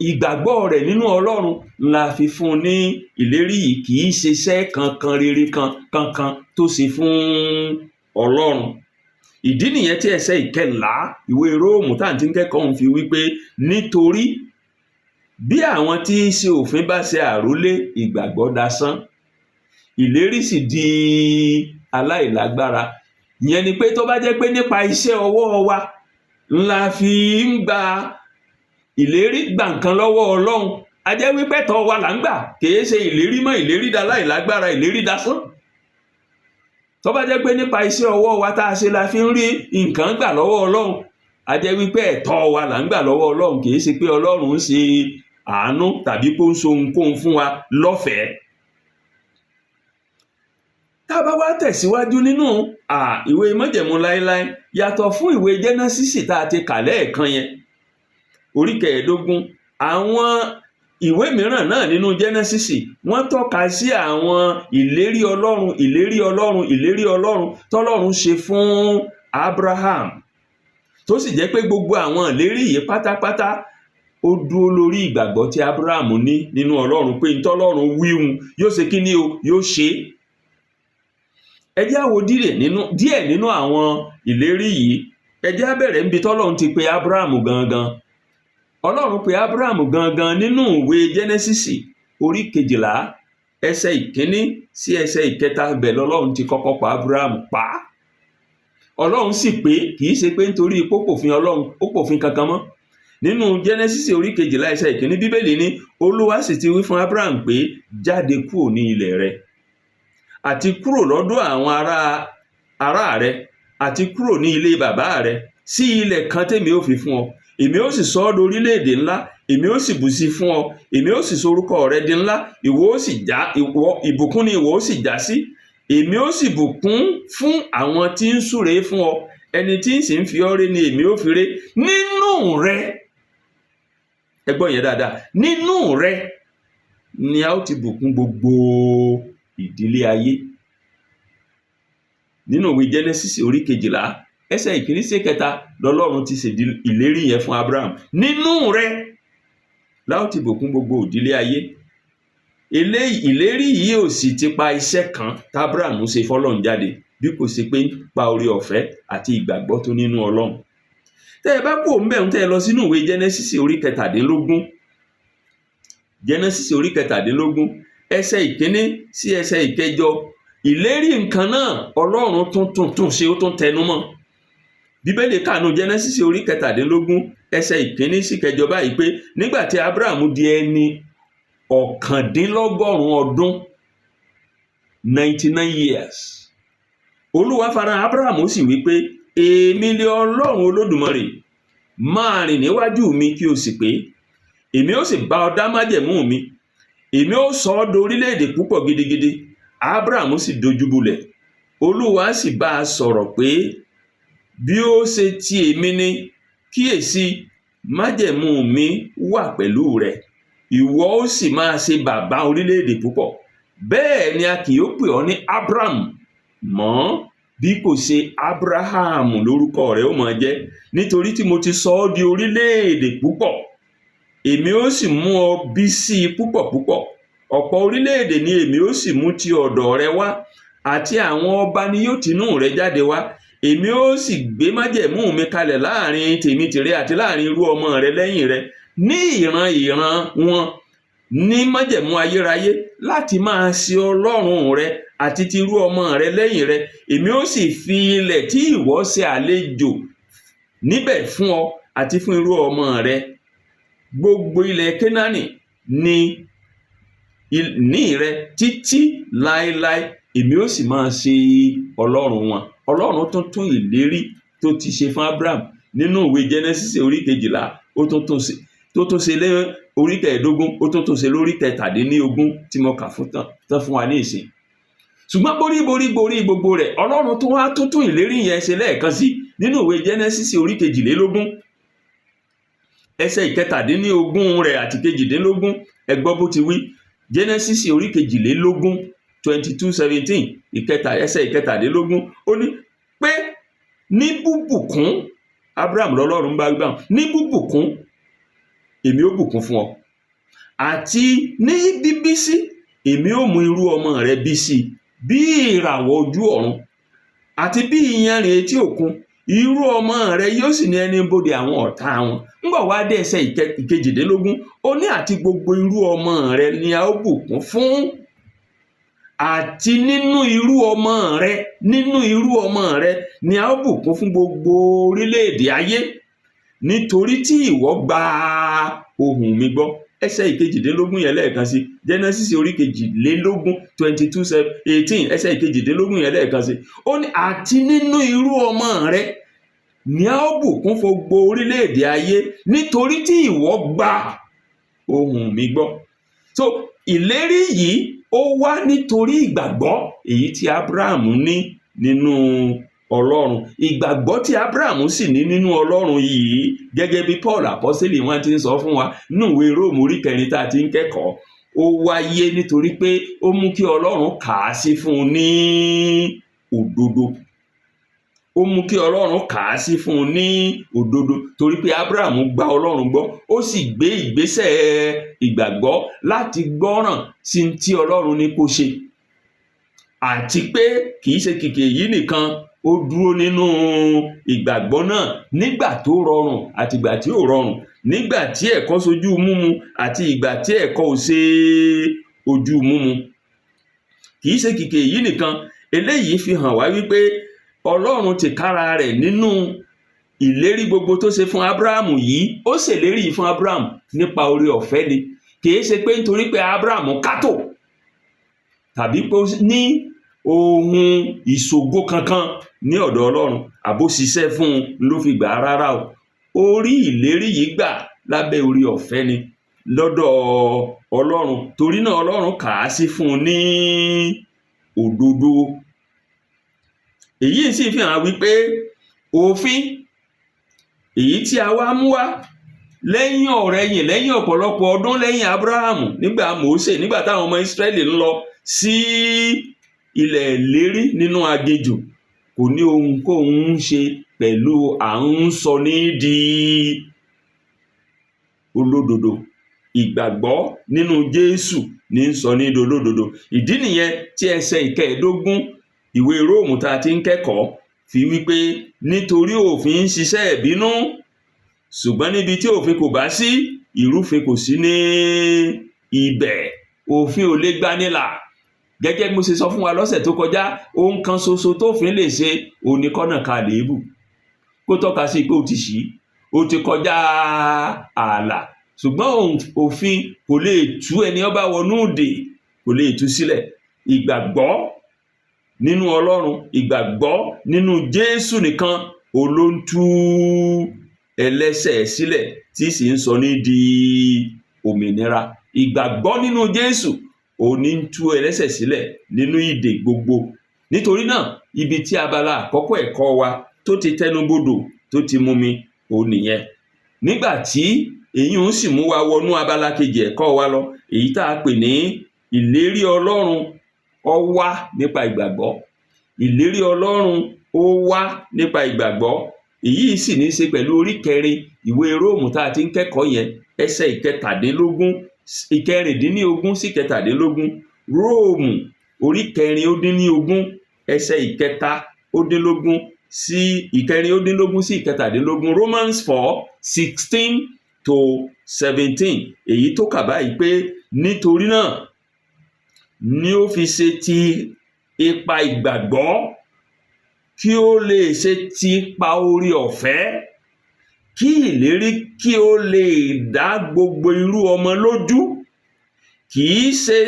ìgbàgbọ́ rẹ̀ nínú Ọlọ́run la fi fún un ní ìlérí yìí. Kìí ṣe iṣẹ́ kankan rere kan kankan tó ṣe fún Ọlọ́run. Ìdí nìyẹn tí ẹsẹ̀ 13 ìwé Róòmù tá à ń ti ń kẹ́kọ̀ọ́ òun fi wípé, nítorí bí àwọn tí í ṣe òfin bá ṣe àrólé, ìgbàgbọ́ dasán, ìlérí sì di aláìlágbára. Ìyẹn ni pé tó bá jẹ́ pé nípa iṣẹ́ ọwọ́ wa ńlá fi ń gba ìlérí, gbà nǹkan lọ́wọ́ Ọlọ́run, a jẹ́ wípé tọ́ wa là ń gbà, kìí ṣe ìlérí mọ́. Ìlérí da aláìlágbára, ìlérí dasán. Tó bá jẹ́ pé nípa iṣẹ́ ọwọ́ wa tá a ṣe la fi ń rí nǹkan gbà lọ́wọ́ Ọlọ́run, a jẹ́ wípé ẹ̀tọ́ wa là ń gbà lọ́wọ́ Ọlọ́run, kìí ṣe pé Ọlọ́run ń ṣe àánú tàbí pé ó ń so ohunkóhun fún wa lọ́fẹ̀ẹ́. Tá a bá wá tẹ̀síwájú nínú ìwé Májẹ̀mú Láéláé, yàtọ̀ fún ìwé Jẹ́nẹ́sísì tá a ti kà lẹ́ẹ̀kan yẹn, orí 15, àwọn ìwé mìíràn náà nínú Jẹ́nẹ́sísì, wọ́n tọ́ka sí àwọn ìlérí Ọlọ́run, ìlérí Ọlọ́run, ìlérí Ọlọ́run tọ́lọ́run ṣe fún Abraham, tó sì jẹ́ pé gbogbo àwọn ìlérí yìí pátápátá, ó dúró lórí ìgbàgbọ́ tí Abraham ní nínú Ọlọ́run, pé ntọ́lọ́run wíhun yóò ṣe kí ni o, yóò ṣe é. Ẹ jẹ́ á wo díẹ̀ nínú àwọn ìlérí yìí. Ẹ jẹ́ á bẹ̀rẹ̀ níbi tọ́lọ́run ti pe Abraham gangan. Ọlọ́run pe Abraham gangan nínú ìwé Jẹ́nẹ́sísì orí 12, ẹsẹ̀ 1 sí ẹsẹ̀ 3. Bẹ̀ lọ́lọ́run ti kọ́kọ́ pa Abraham pa. Ọlọ́run sì pé, kì í ṣe pé nítorí pé ó pòfin Ọlọ́run, ó pòfin kankan mọ́. Nínú Jẹ́nẹ́sísì orí 12, ẹsẹ̀ 1, Bíbélì ní, Olúwa sì ti wí fún Abraham pé, jáde kúrò ní ilẹ̀ rẹ, àti kúrò lọ́dọ̀ àwọn ará rẹ, àti kúrò ní ilé bàbá rẹ, sí ilẹ̀ kan tèmi ó fi fún ọ. Èmi ó sì sọ ọ́ di orílẹ̀-èdè ńlá, èmi ó sì bùsí fún ọ, èmi ó sì sọ orúkọ rẹ di ńlá, ìwọ ó sì já ìwọ ìbùkún ni ìwọ ó sì já sí. Èmi ó sì bùkún fún àwọn tí ń súre fún ọ, ẹni tí ń sì ń fi ọ́ ré ni èmi ó fi ré. Nínú rẹ, ẹ gbọ́ yẹn dáadáa, nínú rẹ ni a ó ti bùkún gbogbo ìdílé ayé. Nínú ìwé Genesis orí 12, ẹsẹ̀ 1 sí 3 lọ́lọ́run ti ṣèdí ìlérí yẹn fún Abraham: nínú rẹ la ó ti bùkún gbogbo ìdílé ayé. Eléyìí, ìlérí yìí ò sì ti pa iṣẹ́ kan tábraham ṣe fọ́lọ́run jáde, bí kò ṣe pé pa oore ọ̀fẹ́ àti ìgbàgbọ́ tó nínú Ọlọ́run. Tẹ́ ẹ bá kúrò ńbẹ̀, tẹ́ ẹ lọ sínú ìwé Genesis orí 17, Genesis orí 17, ẹsẹ̀ 1 sí ẹsẹ̀ 8, ìlérí nǹkan náà Ọlọ́run tún tún tún ṣe, ó tún tẹnu mọ́. Bíbélì kànú Genesis orí 17, ẹsẹ̀ 1 sí 8 báyìí pé, nígbà tí Abraham di ẹni 99 ọdún, 99 years, Olúwa farahàn Abraham, ó sì wí pé, èmi ni Ọlọ́run Olódùmarè, máa rìn níwájú mi kí o sì pé, èmi ó sì bá ọ dá májẹ̀mú mi, èmi ó sọ ọ́ di orílẹ̀-èdè púpọ̀ gidigidi. Abraham sì dojúbolẹ̀, Olúwa sì bá a sọ̀rọ̀ pé, bí ó ṣe ti èmi ni, kíyèsí, májẹ̀mú mi wà pẹ̀lú rẹ, ìwọ ó sì máa ṣe bàbá orílẹ̀-èdè púpọ̀. Bẹ́ẹ̀ ni a kì yóò pè ọ́ ní Abram mọ́, bí kò ṣe Abraham lórúkọ rẹ̀ ó máa jẹ́, nítorí tí mo ti sọ ọ́ di orílẹ̀-èdè púpọ̀, èmi ó sì mú ọ bí sí i púpọ̀ púpọ̀. Ọ̀pọ̀ orílẹ̀-èdè ni èmi ó sì mú ti ọ̀dọ̀ rẹ wá, àti àwọn ọba ni yóò tinú rẹ jáde wá. Èmi ó sì gbé májẹ̀mú mi kalẹ̀ láàrin tèmi tìrẹ àti láàrin irú ọmọ rẹ lẹ́yìn rẹ ní ìran ìran wọn, ní májẹ̀mú ayérayé, láti máa ṣe Ọlọ́run rẹ. àti ti irú ọmọ rẹ lẹ́yìn rẹ. Èmi ó sì fi ilẹ̀ tí ìwọ ṣe àlejò níbẹ̀ fún ọ àti fún irú ọmọ rẹ, gbogbo ilẹ̀ Kénáánì ní ìní rẹ títí láéláé. Èmi ó sì máa ṣe Ọlọ́run wọn." Ọlọ́run tún tún ìlérí tó ti ṣe fún Abraham nínú ìwé Genesis orí 12, ó tún tún ṣe, tó tún ṣe lé orí 15, ó tún tún ṣe lórí 17 tí mo kà fún tán tán fún wa ní ìsìn. Ṣùgbọ́n borí borí borí gbogbo rẹ̀, Ọlọ́run tó wá tún tún ìlérí yẹn ṣe lẹ́ẹ̀kan sí nínú ìwé Genesis orí 22, ẹsẹ̀ 17 rẹ̀ àti 18. Ẹ gbọ́ bó ti wí. Genesis orí 22, 22:17, ìkẹta, ẹsẹ̀ 17. Ó ní pé ní búbùkún, Abraham lọ́lọ́run bá wí báwọn, "ní búbùkún èmi ó bùkún fún ọ, àti ní bíbí sí èmi ó mú irú ọmọ rẹ bí sí i bí ìràwọ̀ ojú ọ̀run àti bí iyanrìn etí òkun. Irú ọmọ rẹ yóò sì ní ẹni bodè àwọn ọ̀tá wọn." Ńgbọ̀ wá dé ẹsẹ̀ 18, ó ní, "Àti gbogbo irú ọmọ rẹ ni a ó bùkún fún, àti nínú irú ọmọ rẹ, nínú irú ọmọ rẹ ni a ó bùkún fún gbogbo orílẹ̀-èdè ayé, nítorí tí ìwọ gba ohùn mi gbọ́." Ẹsẹ̀ 18 yẹn lẹ́ẹ̀kan sí, Genesis orí 22, 22:18, ẹsẹ̀ 18 yẹn lẹ́ẹ̀kan sí, ó ní, "Àti nínú irú ọmọ rẹ ni a ó bùkún fún gbogbo orílẹ̀-èdè ayé, nítorí tí ìwọ gba ohùn mi gbọ́." So ìlérí yìí, ó wá nítorí ìgbàgbọ́ èyí tí Abraham ní nínú Ọlọ́run. Ìgbàgbọ́ tí Abraham sì ní nínú Ọlọ́run yìí, gẹ́gẹ́ bí Paul apọ́sítélì wọn ti ń sọ fún wa nínú ìwé Róòmù orí 4 tá a ti ń kẹ́kọ̀ọ́, ó wáyé nítorí pé ó mú kí Ọlọ́run kà á sí fún un ní òdodo. Ó mú kí Ọlọ́run kà á sí fún un ní òdodo torí pé Abraham gba Ọlọ́run gbọ́, ó sì gbé ìgbésẹ̀ ìgbàgbọ́ láti gbọ́ràn sí tí Ọlọ́run ní kó ṣe. Àti pé kì í ṣe kìkì èyí nìkan, ó dúró nínú ìgbàgbọ́ náà nígbà tó rọrùn àti ìgbà tí ò rọrùn, nígbà tí ẹ̀kọ́ sojú múmu àti ìgbà tí ẹ̀kọ́ ò ṣe ojú múmu. Kì í ṣe kìkì èyí nìkan, eléyìí fi hàn wá wípé Ọlọ́run tìkára rẹ̀, nínú ìlérí gbogbo tó ṣe fún Ábúráhámù yìí, ó ṣèlérí yìí fún Ábúráhámù nípa oore ọ̀fẹ́ ni. Kì í ṣe pé nítorí pé Ábúráhámù kátò tàbí pé ó ní ohun ìṣògo kankan ní ọ̀dọ̀ Ọlọ́run àbó ṣiṣẹ́ fún un ló fi gbà á. Rárá o, ó rí ìlérí yìí gbà lábẹ́ oore ọ̀fẹ́ ni lọ́dọ̀ Ọlọ́run. Torí náà, Ọlọ́run kà á sí fún un ní òdodo. Èyí sì fi hàn wípé òfin èyí tí a wá mú wá lẹ́yìn ọ̀rẹyìn, lẹ́yìn ọ̀pọ̀lọpọ̀ ọdún lẹ́yìn Ábúráhámù, nígbà Mósè, nígbà táwọn ọmọ Ísírẹ́lì ń lọ sí ilẹ̀ ìlérí nínú aginjù, kò ní ohunkóhun ń ṣe pẹ̀lú à ń sọ ní di olódodo. Ìgbàgbọ́ nínú Jésù ní ń sọ ní di olódodo. Ìdí nìyẹn tí ẹsẹ̀ 15 ìwé Róòmù tá a ti ń kẹ́kọ̀ọ́ fi wípé, "Nítorí òfin ń ṣiṣẹ́ ìbínú, ṣùgbọ́n níbi tí òfin kò bá sí, ìrúfin kò sí ní ibẹ̀." Òfin ò lè gbanilà. Gẹ́gẹ́ bí mo ṣe sọ fún wa lọ́sẹ̀ tó kọjá, ohun kan ṣoṣo tófin lè ṣe òun ni kọ́nà ka àléébù, kó tọ́ka sí pé o ti ṣì, o ti kọjá ààlà. Ṣùgbọ́n òfin kò lè tú ẹni ó bá wọnú ìdè, kò lè tú sílẹ̀. Ìgbàgbọ́ nínú Ọlọ́run, ìgbàgbọ́ nínú Jésù nìkan òun ló ń tú ẹlẹ́ṣẹ̀ sílẹ̀, tí sì ń sọ ní di òmìnira. Ìgbàgbọ́ nínú Jésù òun ní ń tú ẹlẹ́ṣẹ̀ sílẹ̀ nínú ìdè gbogbo. Nítorí náà, ibi tí abala àkọ́kọ́ ẹ̀kọ́ wa tó ti tẹnubodò, tó ti mumi, òun nìyẹn. Nígbà tí èyí ń sì mú wa wọnú abala kejì ẹ̀kọ́ wa lọ, èyí tá a pè ní ìlérí Ọlọ́run ó wá nípa ìgbàgbọ́. Ìlérí Ọlọ́run ó wá nípa ìgbàgbọ́. Èyí sì ní í ṣe pẹ̀lú orí 4 ìwé Róòmù tá a ti ń kẹ́kọ̀ọ́ yẹn, ẹsẹ̀ 17, 16 sí 17. Róòmù orí 20, ẹsẹ̀ 17 sí 16 sí 17, Romans 4:16 to 17, èyí tó kà báyìí pé, "Nítorí náà ni ó fi ṣe ti ipa ìgbàgbọ́ kí ó lè ṣe ti ipa oore ọ̀fẹ́, kí ìlérí kí ó lè dá gbogbo irú ọmọ lójú, kì í ṣe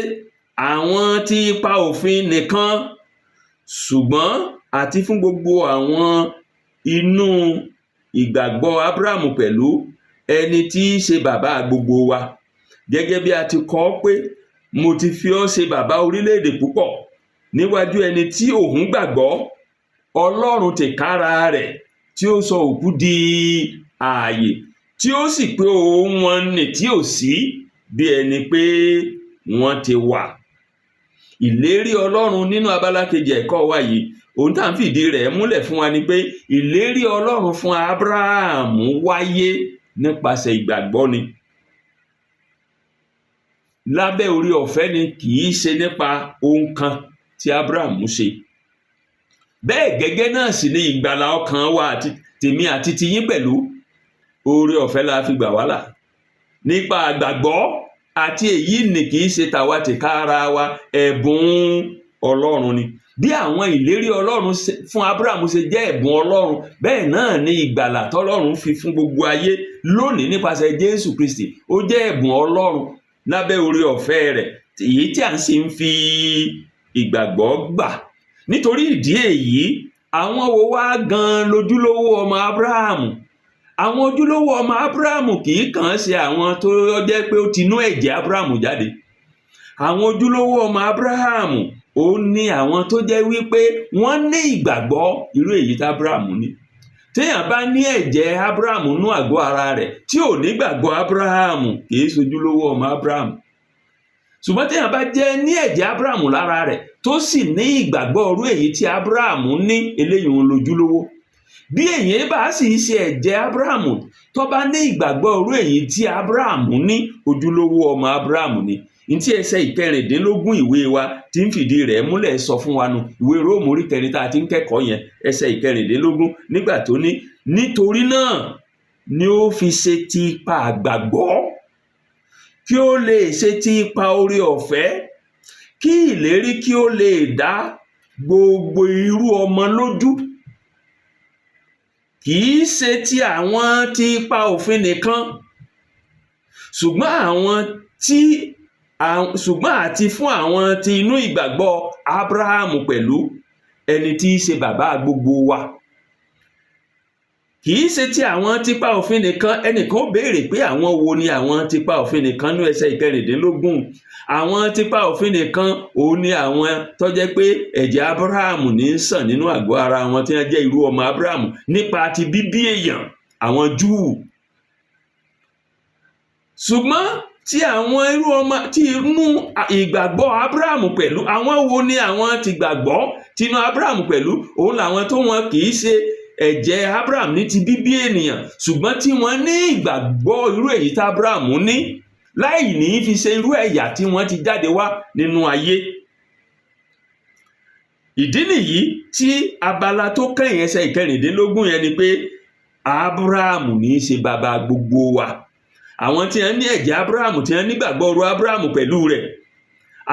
àwọn ti ipa òfin nìkan, ṣùgbọ́n àti fún gbogbo àwọn inú ìgbàgbọ́ Ábúráhámù pẹ̀lú, ẹni tí í ṣe bàbá gbogbo wa. Gẹ́gẹ́ bí a ti kọ ọ́ pé, "Mo ti fi ọ́ ṣe bàbá orílẹ̀-èdè púpọ̀ níwájú ẹni tí òun gbàgbọ́, Ọlọ́run tìkára rẹ̀ tí ó sọ òkú di ààyè, tí ó sì pe ohun wọn nì tí ò sí bí ẹni pé wọ́n ti wà." Ìlérí Ọlọ́run nínú abala kejì ẹ̀kọ́ wa yìí, ohun tá à ń fìdí rẹ̀ múlẹ̀ fún wa ni pé ìlérí Ọlọ́run fún Ábúráhámù wáyé nípasẹ̀ ìgbàgbọ́ ni. Lábẹ́ oore ọ̀fẹ́ ni, kì í ṣe nípa ohun kan tí Ábúráhámù ṣe. Bẹ́ẹ̀ gẹ́gẹ́ náà sì ni ìgbàlà ọkàn wa àti tèmi àti tiyín pẹ̀lú. Oore ọ̀fẹ́ la fi gbà wá là nípa àgbàgbọ́, àti èyí nì kì í ṣe tàwa tìkára wa, ẹ̀bùn Ọlọ́run ni. Bí àwọn ìlérí Ọlọ́run fún Ábúráhámù ṣe jẹ́ ẹ̀bùn Ọlọ́run, bẹ́ẹ̀ náà ni ìgbàlà tọ́lọ́run fi fún gbogbo ayé lónìí nípasẹ̀ Jésù Kristi, ó jẹ́ ẹ̀bùn Ọlọ́run lábẹ́ oore ọ̀fẹ́ rẹ̀, èyí tí à ń sì ń fi ìgbàgbọ́ gbà. Nítorí ìdí èyí, àwọn wo wá gan lójúlówó ọmọ Ábúráhámù? Àwọn ojúlówó ọmọ Ábúráhámù kì í kàn án ṣe àwọn tó jẹ́ pé ó ti inú ẹ̀jẹ̀ Ábúráhámù jáde. Àwọn ojúlówó ọmọ Ábúráhámù, ó ní àwọn tó jẹ́ wípé wọ́n ní ìgbàgbọ́ irú èyí tí Ábúráhámù ní. Téèyàn bá ní ẹ̀jẹ̀ Ábúráhámù nú àgọ́ ara rẹ̀ tí ò ní gbàgbọ́ Ábúráhámù, kì í ṣojúlówó ọmọ Ábúráhámù. Ṣùgbọ́n téèyàn bá jẹ́ ní ẹ̀jẹ̀ Ábúráhámù lára rẹ̀, tó sì ní ìgbàgbọ́ irú èyí tí Ábúráhámù ní, eléyìí ń lójúlówó. Bí èyí bá sì ṣe ẹ̀jẹ̀ Ábúráhámù, tó bá ní ìgbàgbọ́ irú èyí tí Ábúráhámù ní, ojúlówó ọmọ Ábúráhámù ni. Ntí ẹsẹ̀ 16 ìwé wa tí ń fìdí rẹ̀ múlẹ̀ sọ fún wa nu, ìwé Róòmù orí kẹrin tá a ti ń kẹ́kọ̀ọ́ yẹn, ẹsẹ̀ 16, nígbà tó ní, "Nítorí náà ni ó fi ṣe ti ipa àgbàgbọ́, kí ó lè ṣe ti ipa oore ọ̀fẹ́, kí ìlérí kí ó lè dá gbogbo irú ọmọ lójú, kì í ṣe ti àwọn ti ipa òfin nìkan, ṣùgbọ́n àti fún àwọn ti inú ìgbàgbọ́ Ábúráhámù pẹ̀lú, ẹni tí í ṣe bàbá gbogbo wa." Kì í ṣe ti àwọn tipa òfin nìkan. Ẹnìkan ó béèrè pé, àwọn wo ni àwọn tipa òfin nìkan ní ẹsẹ̀ 16? Àwọn tipa òfin nìkan, òun ni àwọn tó jẹ́ pé ẹ̀jẹ̀ Ábúráhámù ní ń sàn nínú àgọ́ ara wọn, tí wọ́n jẹ́ irú ọmọ Ábúráhámù nípa ti bíbí èèyàn, àwọn Júù. Ṣùgbọ́n tí àwọn irú ọmọ tí inú ìgbàgbọ́ Ábúráhámù pẹ̀lú, àwọn wo ni àwọn ti gbàgbọ́ tinú Ábúráhámù pẹ̀lú? Òun làwọn tó wọn kì í ṣe ẹ̀jẹ̀ Ábúráhámù ní ti bíbí ènìyàn, ṣùgbọ́n tí wọ́n ní ìgbàgbọ́ irú èyí tí Ábúráhámù ní, láì ní fi ṣe irú ẹ̀yà tí wọ́n ti jáde wá nínú ayé. Ìdí nìyí tí abala tó kẹ́yìn ẹsẹ̀ 16 yẹn ni pé Ábúráhámù ní í ṣe bàbá gbogbo wa. Àwọn tí wọ́n ní ẹ̀jẹ̀ Ábúráhámù, tí wọ́n nígbàgbọ́ irú Ábúráhámù pẹ̀lú rẹ̀,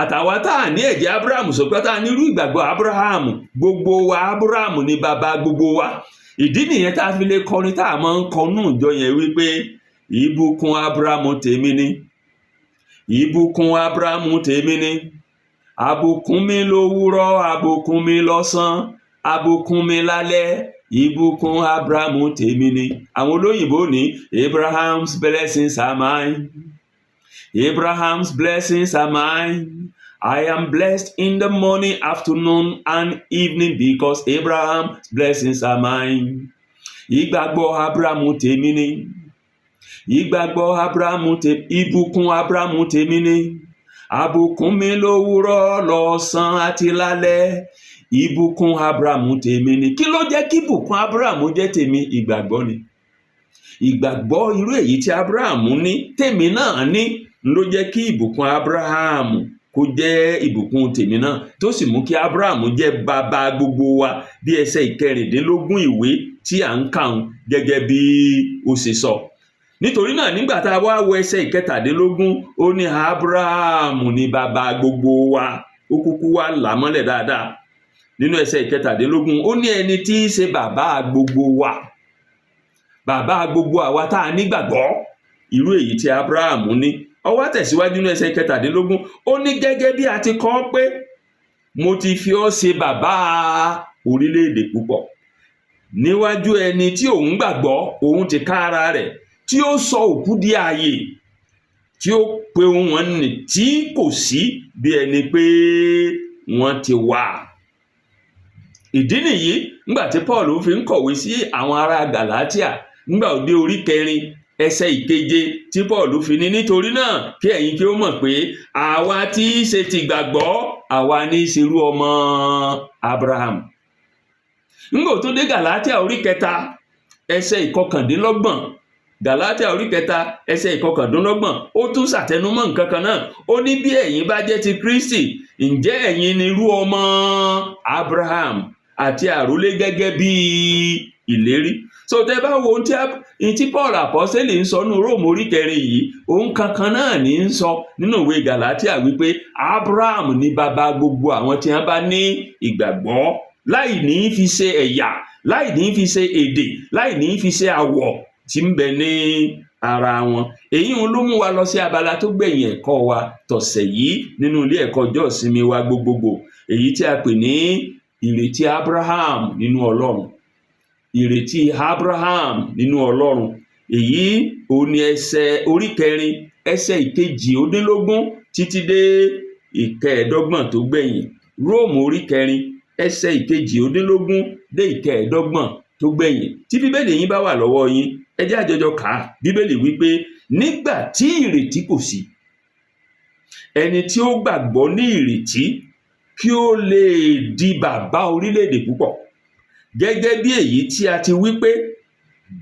àtàwa tá à ní ẹ̀jẹ̀ Ábúráhámù ṣùgbọ́n tá a ní irú ìgbàgbọ́ Ábúráhámù, gbogbo wa, Ábúráhámù ní bàbá gbogbo wa. Ìdí nìyẹn tá a fi lè kọrin tá a máa ń kọ nù ìjọ yẹn wípé, "Ìbùkún Ábúráhámù tèmi ni, ìbùkún Ábúráhámù tèmi ni, àbùkún mi lówùúrọ̀, àbùkún mi lọ́sàn, àbùkún mi lálẹ́, ìbùkún Ábúráhámù tèmi ni." Àwọn olóyìnbó ní, "Abraham's blessings are mine, Abraham's blessings are mine. I am blessed in the morning, afternoon and evening because Abraham's blessings are mine." Ìgbàgbọ́ Ábúráhámù tèmi ni, ìgbàgbọ́ Ábúráhámù tèmi, ìbùkún Ábúráhámù tèmi ni, àbùkún mi lówùúrọ̀, lọ́sàn àti lálẹ́, ìbùkún Ábúráhámù tèmi ni. Kí ló jẹ́ kí ìbùkún Ábúráhámù jẹ́ tèmi? Ìgbàgbọ́ ni. Ìgbàgbọ́ irú èyí tí Ábúráhámù ní, tèmi náà ní, ló jẹ́ kí ìbùkún Ábúráhámù kó jẹ́ ìbùkún tèmi náà, tó sì mú kí Ábúráhámù jẹ́ bàbá gbogbo wa, bí ẹsẹ̀ 16 ìwé tí à ń kà ń gẹ́gẹ́ bí ó ṣe sọ. Nítorí náà, nígbà tá a wá wo ẹsẹ̀ 17, ó ní Ábúráhámù ní bàbá gbogbo wa. Ó kúkú wá là mọ́lẹ̀ dáadáa. Nínú ẹsẹ̀ 17, ó ní ẹni tí í ṣe bàbá gbogbo wa, bàbá gbogbo àwa tá a nígbàgbọ́ irú èyí tí Abraham ní. Ó wá tẹ̀síwájú nínú ẹsẹ̀ 17, ó ní gẹ́gẹ́ bí a ti kọ pé, "Mo ti fi ọ́ ṣe bàbá orílẹ̀-èdè púpọ̀ níwájú ẹni tí òun gbàgbọ́, òun ti ká ara rẹ̀, tí ó sọ òkú di ààyè, tí ó pe ohun nì tí kò sí bí ẹni pé wọ́n ti wà." Ìdí nìyí nígbà tí Paul fi ń kọ̀wé sí àwọn ará Galatia, nígbà ó dé orí 4 ẹsẹ̀ 7, tí Paul fi ní, "Nítorí náà kí ẹ̀yin kí ó mọ̀ pé àwa tí í ṣe ti gbàgbọ́, àwa ní í ṣerú ọmọ Abraham." Nígbà tó dé Galatia orí 3 ẹsẹ̀ 29, Galatia orí 3 ẹsẹ̀ 29, ó tún ṣàtẹnumọ́ nǹkan kan náà. Ó ní bí ẹ̀yin bá jẹ́ ti Kristi, ǹjẹ́ ẹ̀yin ni irú ọmọ Abraham àti àrólé gẹ́gẹ́ bí ìlérí. So tẹ́ bá wo ohun tí Paul apọ́sítélì ń sọ nínú Róòmù orí 4 yìí, ohun kankan náà ní ń sọ nínú ìwé Galatia, wípé Abraham ní bàbá gbogbo àwọn tí wọ́n bá ní ìgbàgbọ́, láì ní fi ṣe ẹ̀yà, láì ní fi ṣe èdè, láì ní fi ṣe àwọ̀ tí ń bẹ ní ara wọn. Èyí ń ló mú wa lọ sí abala tó gbẹ̀yìn ẹ̀kọ́ wa tọ̀sẹ̀ yìí nínú ilé ẹ̀kọ́ ọjọ́ ìsinmi wa gbogbogbò, èyí tí a pè ní ìrètí Abraham nínú Ọlọ́run. Ìrètí Abraham nínú Ọlọ́run, èyí òun ni ẹsẹ̀ orí 4 ẹsẹ̀ 28 títí dé 25 tó gbẹ̀yìn. Róòmù orí 4 ẹsẹ̀ 28 dé 25 tó gbẹ̀yìn. Tí Bíbélì yín bá wà lọ́wọ́ yín, ẹ jẹ́ á jọjọ kà á. Bíbélì wípé, nígbà tí ìrètí kò sí, ẹni tí ó gbàgbọ́ ní ìrètí kí ó lè di bàbá orílẹ̀-èdè púpọ̀, gẹ́gẹ́ bí èyí tí a ti wí pé,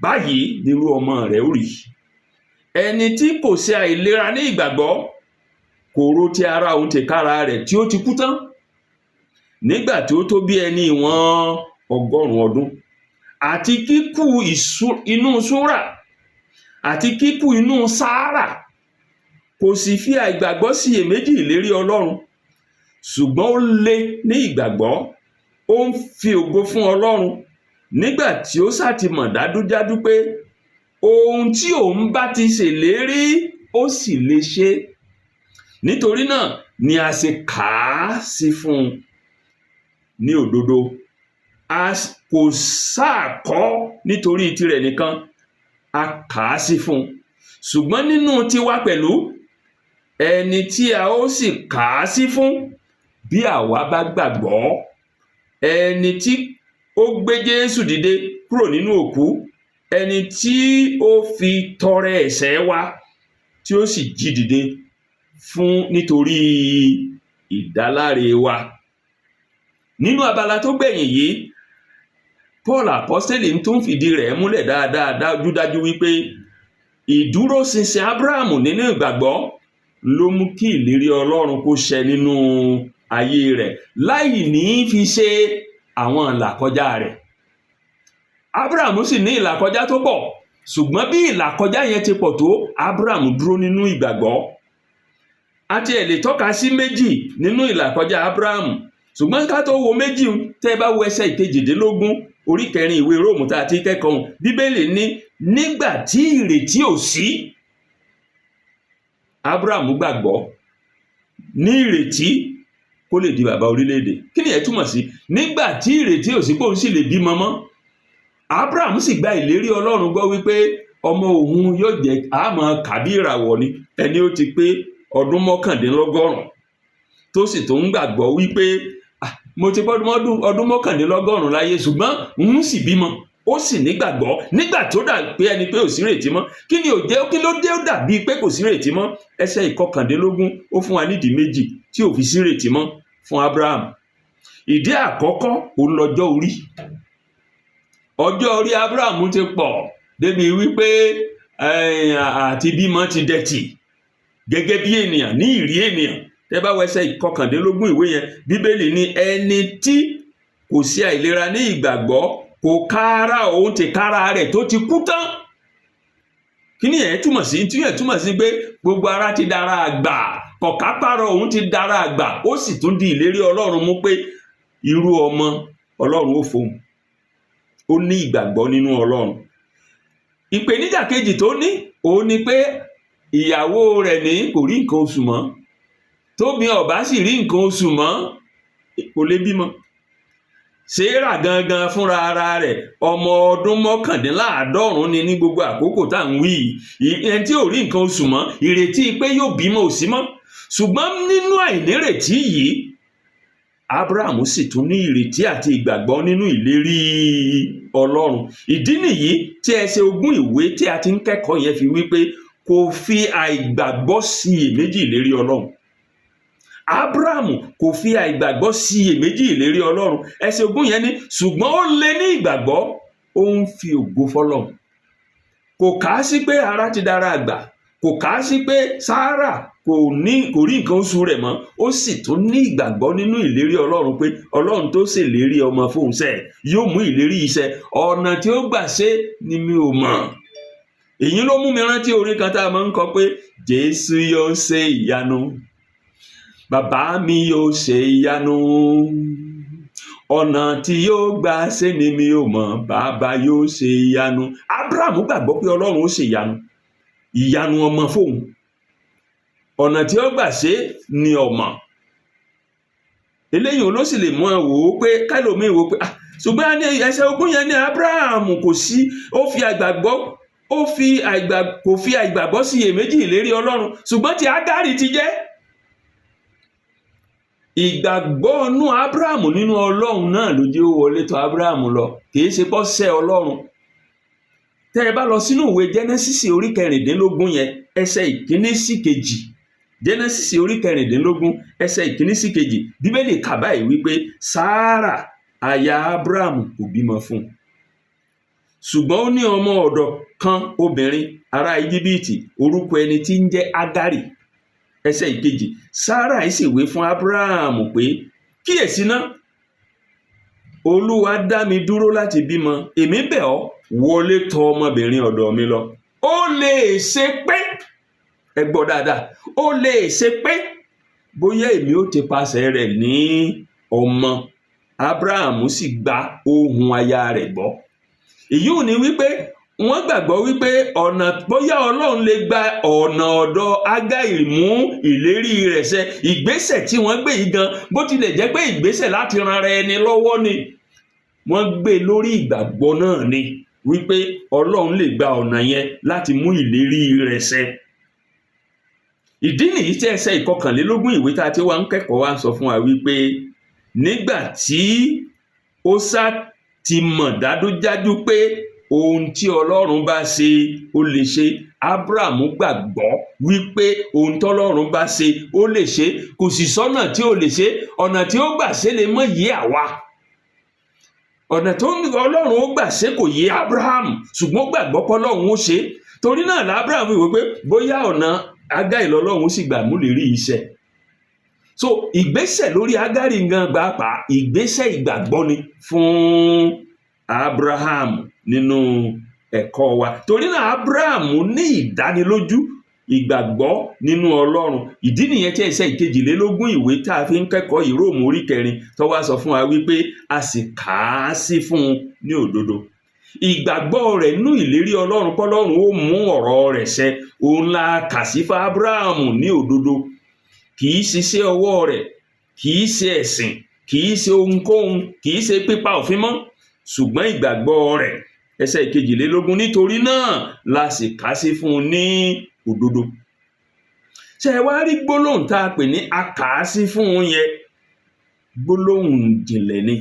"Báyìí nírú ọmọ rẹ̀ ó rí." Ẹni tí kò ṣe àìlera ní ìgbàgbọ́, kò ro ti ara òun tìkára rẹ̀ tí ó ti kú tán nígbà tí ó tó bí ẹni ìwọ̀n 100 ọdún, àti kíkú inú Súrà, àti kíkú inú Sárà. Kò sì fi àìgbàgbọ́ ṣiyèméjì ìlérí Ọlọ́run, ṣùgbọ́n ó le ní ìgbàgbọ́, ó ń fi ògo fún Ọlọ́run, nígbà tí ó sá ti mọ̀ dájúdájú pé ohun tí òun bá ti ṣèlérí, ó sì lè ṣe. Nítorí náà ni a ṣe kà á sí fún un ní òdodo. A kò sáà kọ́ nítorí tirẹ̀ nìkan a kà á sí fún un, ṣùgbọ́n nínú tiwa pẹ̀lú, ẹni tí a ó sì kà á sí fún bí àwa bá gbàgbọ́ ẹni tí ó gbé Jésù dìde kúrò nínú òkú, ẹni tí ó fi tọrẹ ẹ̀ṣẹ̀ wa, tí ó sì jí dìde fún nítorí ìdáláre wa. Nínú abala tó gbẹ̀yìn yìí, Paul apọ́sítélì tún fìdí rẹ̀ múlẹ̀ dáadáa dájúdájú wípé ìdúróṣinṣin Abraham nínú ìgbàgbọ́ ló mú kí ìlérí Ọlọ́run kó ṣẹ nínú ayé rẹ̀, láì ní fi ṣe àwọn ìlàkọjá rẹ̀. Abraham sì ní ìlàkọjá tó pọ̀, ṣùgbọ́n bí ìlàkọjá yẹn ti pọ̀ tó, Abraham dúró nínú ìgbàgbọ́. A tiẹ̀ lè tọ́ka sí méjì nínú ìlàkọjá Abraham, ṣùgbọ́n ká tó wo méjì, tẹ́ ẹ bá wo ẹsẹ̀ 18 orí 4 ìwé Róòmù tá a ti kẹ́kọ̀ọ́, Bíbélì ní nígbà tí ìrètí ò sí, Abraham gbàgbọ́ ní ìrètí kó lè di bàbá orílẹ̀-èdè. Kí ni ẹ̀ túmọ̀ sí? Nígbà tí ìrètí ò sí pé òun sì lè bímọ mọ́, Abraham sì gba ìlérí Ọlọ́run gbọ́ wípé ọmọ òun yóò jẹ́ àmọ́ kàbí ìràwọ̀ ni. Ẹni ó ti pé ọdún 99, tó sì tó ń gbàgbọ́ wípé mo ti pọ́ ọdún 99 láyé, ṣùgbọ́n ń sì bímọ, ó sì nígbàgbọ́ nígbà tó dà pé ẹni pé ò sí ìrètí mọ́. Kí ni ò jẹ́? Kí ló dé ó dàbí pé kò sí ìrètí mọ́? Ẹsẹ̀ 19, ó fún wa nídìí méjì tí ò fi sí ìrètí mọ́ fún Abraham. Ìdí àkọ́kọ́ òun lọ́jọ́ orí. Ọjọ́ orí Abraham ti pọ̀ débi wípé àti bímọ ti dẹ̀tì gẹ́gẹ́ bí ènìyàn ní ìrí ènìyàn. Tẹ́ bá wo ẹsẹ̀ 19 ìwé yẹn, Bíbélì ní ẹni tí kò sí àìlera ní ìgbàgbọ́, kò kára òun ti kára rẹ̀ tó ti kú tán. Kí ni ẹ̀ túmọ̀ sí? Tí ẹ̀ túmọ̀ sí pé gbogbo ara ti dára àgbà, kọ̀kápárọ̀ òun ti dára àgbà, ó sì tún di ìlérí Ọlọ́run mú pé Irú ọmọ Ọlọ́run ó fóun. Ó ní ìgbàgbọ́ nínú Ọlọ́run. Ìpèníjà kejì tó ní òun ni pé ìyàwó rẹ̀ ní kò rí nǹkan oṣù mọ́. Tóbi ọ̀bá sì rí nǹkan oṣù mọ́, kò lè bímọ. Sarah gangan fúnra ara rẹ̀, ọmọ ọdún 99 ni ní gbogbo àkókò tá à ń wí yìí. Ẹni tí ò rí nǹkan oṣù mọ́, ìrètí pé yóò bímọ ò sí mọ́. Ṣùgbọ́n nínú àìnírètí yìí, Abraham sì tún ní ìrètí àti ìgbàgbọ́ nínú ìlérí Ọlọ́run. Ìdí nìyí tí ẹsẹ̀ 20 ìwé tí a ti ń kẹ́kọ̀ọ́ yẹn fi wípé kò fi àìgbàgbọ́ síyèméjì ìlérí Ọlọ́run. Abraham kò fi àìgbàgbọ́ síyèméjì ìlérí Ọlọ́run. Ẹsẹ̀ 20 yẹn ní, ṣùgbọ́n ó lé ní ìgbàgbọ́, ó ń fi ògo fọ́lọ́run. Kò kà á sí pé ara ti dára àgbà, kò kà á sí pé Sarah kò rí nǹkan oṣù rẹ̀ mọ́. Ó sì tún ní ìgbàgbọ́ nínú ìlérí Ọlọ́run pé Ọlọ́run tó ṣèlérí ọmọ fóun sẹ́ yóò mú ìlérí iṣẹ́. Ọ̀nà tí ó gbà ṣe ni mi ò mọ̀. Èyí ló mú mi rántí orin kan tá a máa ń kọ pé Jésù yóò ṣe ìyanu, bàbá mi yóò ṣe ìyanu, ọ̀nà tí yóò gbà ṣe ni mi ò mọ̀, bàbá yóò ṣe ìyanu. Abraham gbàgbọ́ pé Ọlọ́run ó ṣe ìyanu, ìyanu ọmọ fóun. Ọ̀nà tí ó gbà ṣe ni ọ̀mọ̀. Eléyìí ló sì lè mú ẹ wò ó pé kẹlòmíì wò ó pé, ṣùgbọ́n ní ẹsẹ̀ 20 yẹn ní Abraham kò sí, ó fi àìgbàgbọ́, ó fi àìgbà kò fi àìgbàgbọ́ sí iyèméjì ìlérí Ọlọ́run, ṣùgbọ́n tí Ágárì ti jẹ́. Ìgbàgbọ́ nú Abraham nínú Ọlọ́run náà ló jẹ́ ó wọlé tọ̀ Abraham lọ, kìí ṣe pọ́ sẹ́ Ọlọ́run. Tẹ́ ẹ bá lọ sínú ìwé Genesis orí 16 yẹn, ẹsẹ̀ 1 sí 2, Genesis orí 16, ẹsẹ̀ 1 sí 2, Bíbélì kà báyìí wípé Sarah aya Abraham kò bímọ fún un, ṣùgbọ́n ó ní ọmọ ọ̀dọ̀ kan obìnrin, ará Íjíbítì, orúkọ ẹni tí ń jẹ́ Ágárì. Ẹsẹ̀ 2, Sarah sì wí fún Abraham pé, kíyèsí ná, Olúwa dá mi dúró láti bímọ, èmi bẹ̀ ọ́, wọlé tọ̀ ọmọbìnrin ọ̀dọ̀ mi lọ. Ó lè ṣe pé, ẹ gbọ́ dáadáa, ó lè ṣe pé bóyá èmi ó ti pasẹ̀ rẹ̀ ní ọmọ. Abraham sì gba ohùn aya rẹ̀ gbọ́. Èyí ò ní wípé wọ́n gbàgbọ́ wípé ọ̀nà bóyá Ọlọ́run lè gba ọ̀nà ọ̀dọ̀ Ágárì mú ìlérí rẹ̀ ṣẹ. Ìgbésẹ̀ tí wọ́n gbé yìí gan, bó tilẹ̀ jẹ́ pé ìgbésẹ̀ láti ran ara ẹni lọ́wọ́ ni, wọ́n gbé lórí ìgbàgbọ́ náà ni wípé Ọlọ́run lè gba ọ̀nà yẹn láti mú ìlérí rẹ̀ ṣẹ. Ìdí nìyí tí ẹsẹ̀ 21 ìwé tá a ti wá ń kẹ́kọ̀ọ́ wá ń sọ fún wa wípé nígbà tí ó sá ti mọ̀ dájúdájú pé ohun tí Ọlọ́run bá ṣe ó lè ṣe, Abraham gbàgbọ́ wípé ohun tọ́lọ́run bá ṣe ó lè ṣe, kò sì sọ́nà tí ò lè ṣe. Ọ̀nà tí ó gbà ṣe lè mọ́ yé àwa, ọ̀nà tó Ọlọ́run ó gbà ṣe kò yé Abraham, ṣùgbọ́n ó gbàgbọ́ pé Ọlọ́run ó ṣe. Torí náà l'Abraham fi wò pé bóyá ọ̀nà Ágárì lọ́lọ́run sì gbà múlẹ̀ rí iṣẹ́. So ìgbésẹ̀ lórí Ágárì gan gbàpá ìgbésẹ̀ ìgbàgbọ́ ni fún Abraham nínú ẹ̀kọ́ wa. Torí náà Abraham ní ìdánilójú ìgbàgbọ́ nínú Ọlọ́run. Ìdí nìyẹn tí ẹsẹ̀ 22 ìwé tá a fi ń kẹ́kọ̀ọ́ yìí, Róòmù orí 4, tó wá sọ fún wa wípé a sì kà á sí fún un ní òdodo. Ìgbàgbọ́ rẹ̀ nínú ìlérí Ọlọ́run pọ́lọ́run ó mú ọ̀rọ̀ rẹ̀ ṣẹ, òun la kà sí fún Abraham ní òdodo. Kì í ṣiṣẹ́ ọwọ́ rẹ̀, kì í ṣe ẹ̀sìn, kì í ṣe ohunkóhun, kì í ṣe pípa òfin mọ́, ṣùgbọ́n ìgbàgbọ́ rẹ̀. Ẹsẹ̀ 22, nítorí náà la sì kà sí fún un ní òdodo. Ṣé ẹ wá rí gbólóhùn tá a pè ní a kà á sí fún un yẹn? Gbólóhùn ìjìnlẹ̀ ni,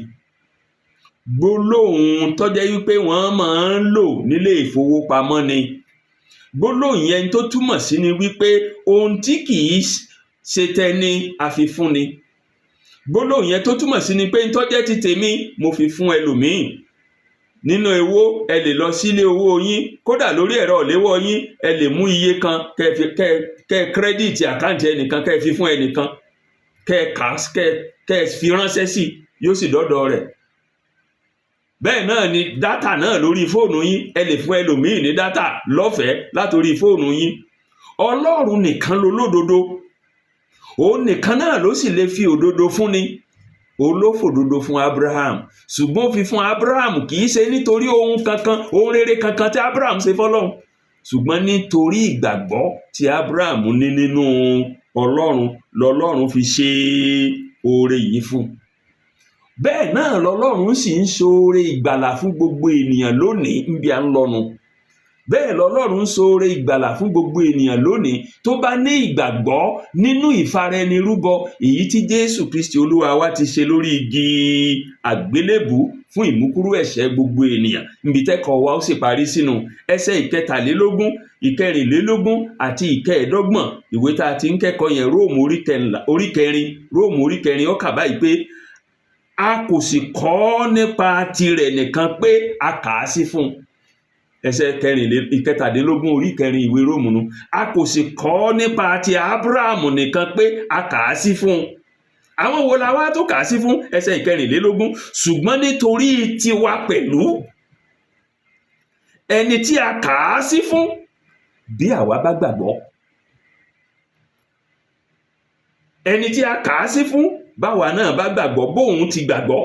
gbólóhùn tó jẹ́ wípé wọ́n máa ń lò nílé ìfowópamọ́ ni. Gbólóhùn yẹn tó túmọ̀ sí ni wípé ohun tí kì í ṣe tẹni a fi fún ni. Gbólóhùn yẹn tó túmọ̀ sí ni pé tó jẹ́ ti tèmi mo fi fún ẹlòmíì. Nínú owó, ẹ lè lọ sílé owó yín, kódà lórí ẹ̀rọ ìléwọ́ yín, ẹ lè mú iye kan kẹ́ fi kẹ́ credit account ẹnìkan, kẹ́ fi fún ẹnìkan, kẹ́ kà kẹ́ fi ránṣẹ́ sí, yóò sì dọ́dọ̀ rẹ̀. Bẹ́ẹ̀ náà ni data náà lórí fóònù yín, ẹ lè fún ẹlòmíì ní data lọ́fẹ̀ẹ́ látòrí fóònù yín. Ọlọ́run nìkan lolódodo, òun nìkan náà ló sì lè fi òdodo fúnni. Òun ló fòdodo fún Abraham, ṣùgbọ́n ó fi fún Abraham kì í ṣe nítorí ohun kankan, ohun rere kankan tí Abraham ṣe fọ́lọ́run, ṣùgbọ́n nítorí ìgbàgbọ́ tí Abraham ní nínú Ọlọ́run lọ́lọ́run fi ṣe oore yìí fún un. Bẹ́ẹ̀ náà lọ́lọ́run sì ń ṣoore ìgbàlà fún gbogbo ènìyàn lónìí níbi à ń lọnu. Bẹ́ẹ̀ lọ́lọ́run ń ṣoore ìgbàlà fún gbogbo ènìyàn lónìí tó bá ní ìgbàgbọ́ nínú ìfaraẹnirúbọ èyí tí Jésù Kristi Olúwa wa ti ṣe lórí igi àgbélébùú fún ìmúkúrú ẹ̀ṣẹ̀ gbogbo ènìyàn. Níbi tẹ́kọ̀ọ́ wa ó sì parí sínú ẹsẹ̀ 23, 24 àti 25 ìwé tá a ti ń kẹ́kọ̀ọ́ yẹn, Róòmù orí kẹrin, Róòmù orí kẹrin, ó kà báyìí pé a kò sì kọ ọ́ nípa tirẹ̀ nìkan pé a kà á sí fún un. Ẹsẹ̀ 17 orí kẹrin ìwé Róòmù nu. A kò sì kọ ọ́ nípa ti Ábúráhámù nìkan pé a kà á sí fún un. Àwọn wo la wá tó kà á sí fún? Ẹsẹ̀ 24, ṣùgbọ́n nítorí tiwa pẹ̀lú, ẹni tí a kà á sí fún, bí àwa bá gbàgbọ́. Ẹni tí a kà á sí fún, báwa náà bá gbàgbọ́ bóun ti gbàgbọ́.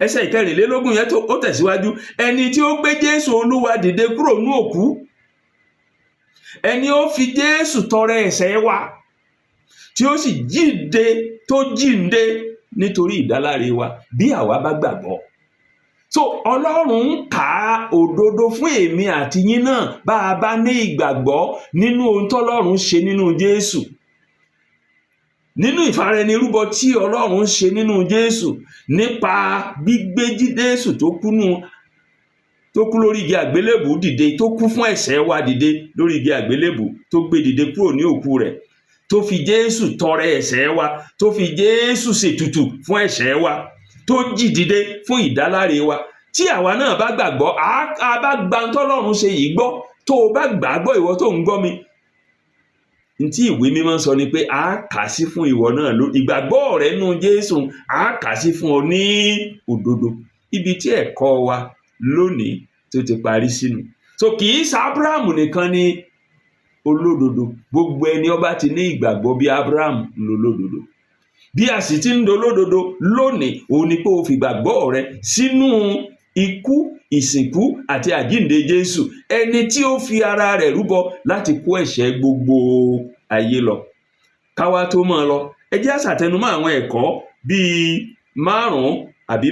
Ẹsẹ̀ 24 yẹn tó ó tẹ̀síwájú, ẹni tí ó gbé Jésù Olúwa dìde kúrò ní òkú, ẹni ó fi Jésù tọrẹ ẹ̀ṣẹ̀ wa, tí ó sì jíǹde, tó jíǹde nítorí ìdáláre wa, bí àwa bá gbàgbọ́. So Ọlọ́run ń kà á òdodo fún èmi àti yín náà bá a bá ní ìgbàgbọ́ nínú ohun tọ́lọ́run ṣe nínú Jésù, nínú ìfaraẹnirúbọ tí Ọlọ́run ṣe nínú Jésù nípa gbígbé Jésù tó kú lórí igi àgbélébùú dìde, tó kú fún ẹ̀ṣẹ̀ wa dìde lórí igi àgbélébùú, tó gbé dìde kúrò ní òkú rẹ̀, tó fi Jésù tọrẹ ẹ̀ṣẹ̀ wa, tó fi Jésù ṣètùtù fún ẹ̀ṣẹ̀ wa, tó jí dìde fún ìdáláre wa. Tí àwa náà bá gbàgbọ́, a bá gba tọ́lọ́run ṣe yìí gbọ́, tó o bá gbàgbọ́, ìwọ tó ń gbọ́ mi, ntí ìwé mímọ́ sọ ni pé a kà sí fún ìwọ náà ló ìgbàgbọ́ rẹ nú Jésù, a kà sí fún ọ ní òdodo. Ibi tí ẹ̀kọ́ wa lónìí tó ti parí sínú. So kì í ṣe Ábúráhámù nìkan ni olódodo, gbogbo ẹni ó bá ti ní ìgbàgbọ́ bí Ábúráhámù lolódodo. Bí a sì ti ń dolódodo lónìí, òun ni pé o fi ìgbàgbọ́ rẹ sínú ikú, ìsìnkú àti àjíǹde Jésù, ẹni tí ó fi ara rẹ̀ rúbọ láti kó ẹ̀ṣẹ̀ gbogbo ayé lọ. Káwá tó máa lọ, ẹ jẹ́ á ṣàtẹnumọ́ àwọn ẹ̀kọ́ bíi 5 àbí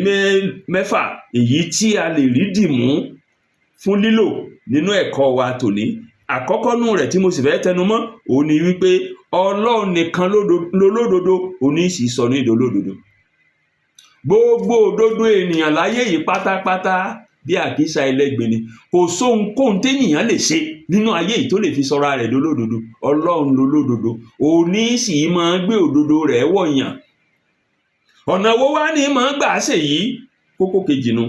6 èyí tí a lè rí dìmú fún lílò nínú ẹ̀kọ́ wa tòní. Àkọ́kọ́ nú rẹ̀ tí mo sì fẹ́ tẹnumọ́ òun ni wípé Ọlọ́run nìkan lolódodo, òun ní sì sọ ní dolódodo. Gbogbo òdodo ènìyàn láyé yìí pátápátá bí àkísà ẹlẹ́gbin ni. Kò sóhunkóhun ténìyàn lè ṣe nínú ayé yìí tó lè fi sọra rẹ̀ dolódodo. Ọlọ́run lolódodo, òun ní sì máa gbé òdodo rẹ̀ wọ̀nyàn. Ọ̀nà wo wá ní máa gbà ṣèyí? Kókó kejì nu,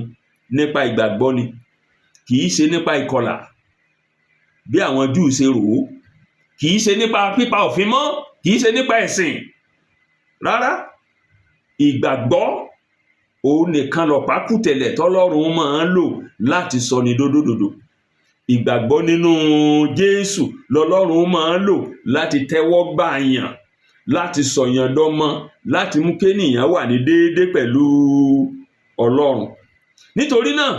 nípa ìgbàgbọ́ ni, kì í ṣe nípa ìkọlà bí àwọn Júù ṣe rò ó, kì í ṣe nípa pípa òfin mọ́, kì í ṣe nípa ẹ̀sìn rárá. Ìgbàgbọ́ òun nìkan lọ̀pá kùtẹ̀lẹ̀ tọ́lọ́run máa ń lò láti sọ ni dódódòdò. Ìgbàgbọ́ nínú Jésù lọ́lọ́run máa ń lò láti tẹ́wọ́ gbà yàn, láti sọ̀yàn dọmọ, láti mú kénìyàn wà ní déédé pẹ̀lú Ọlọ́run. Nítorí náà,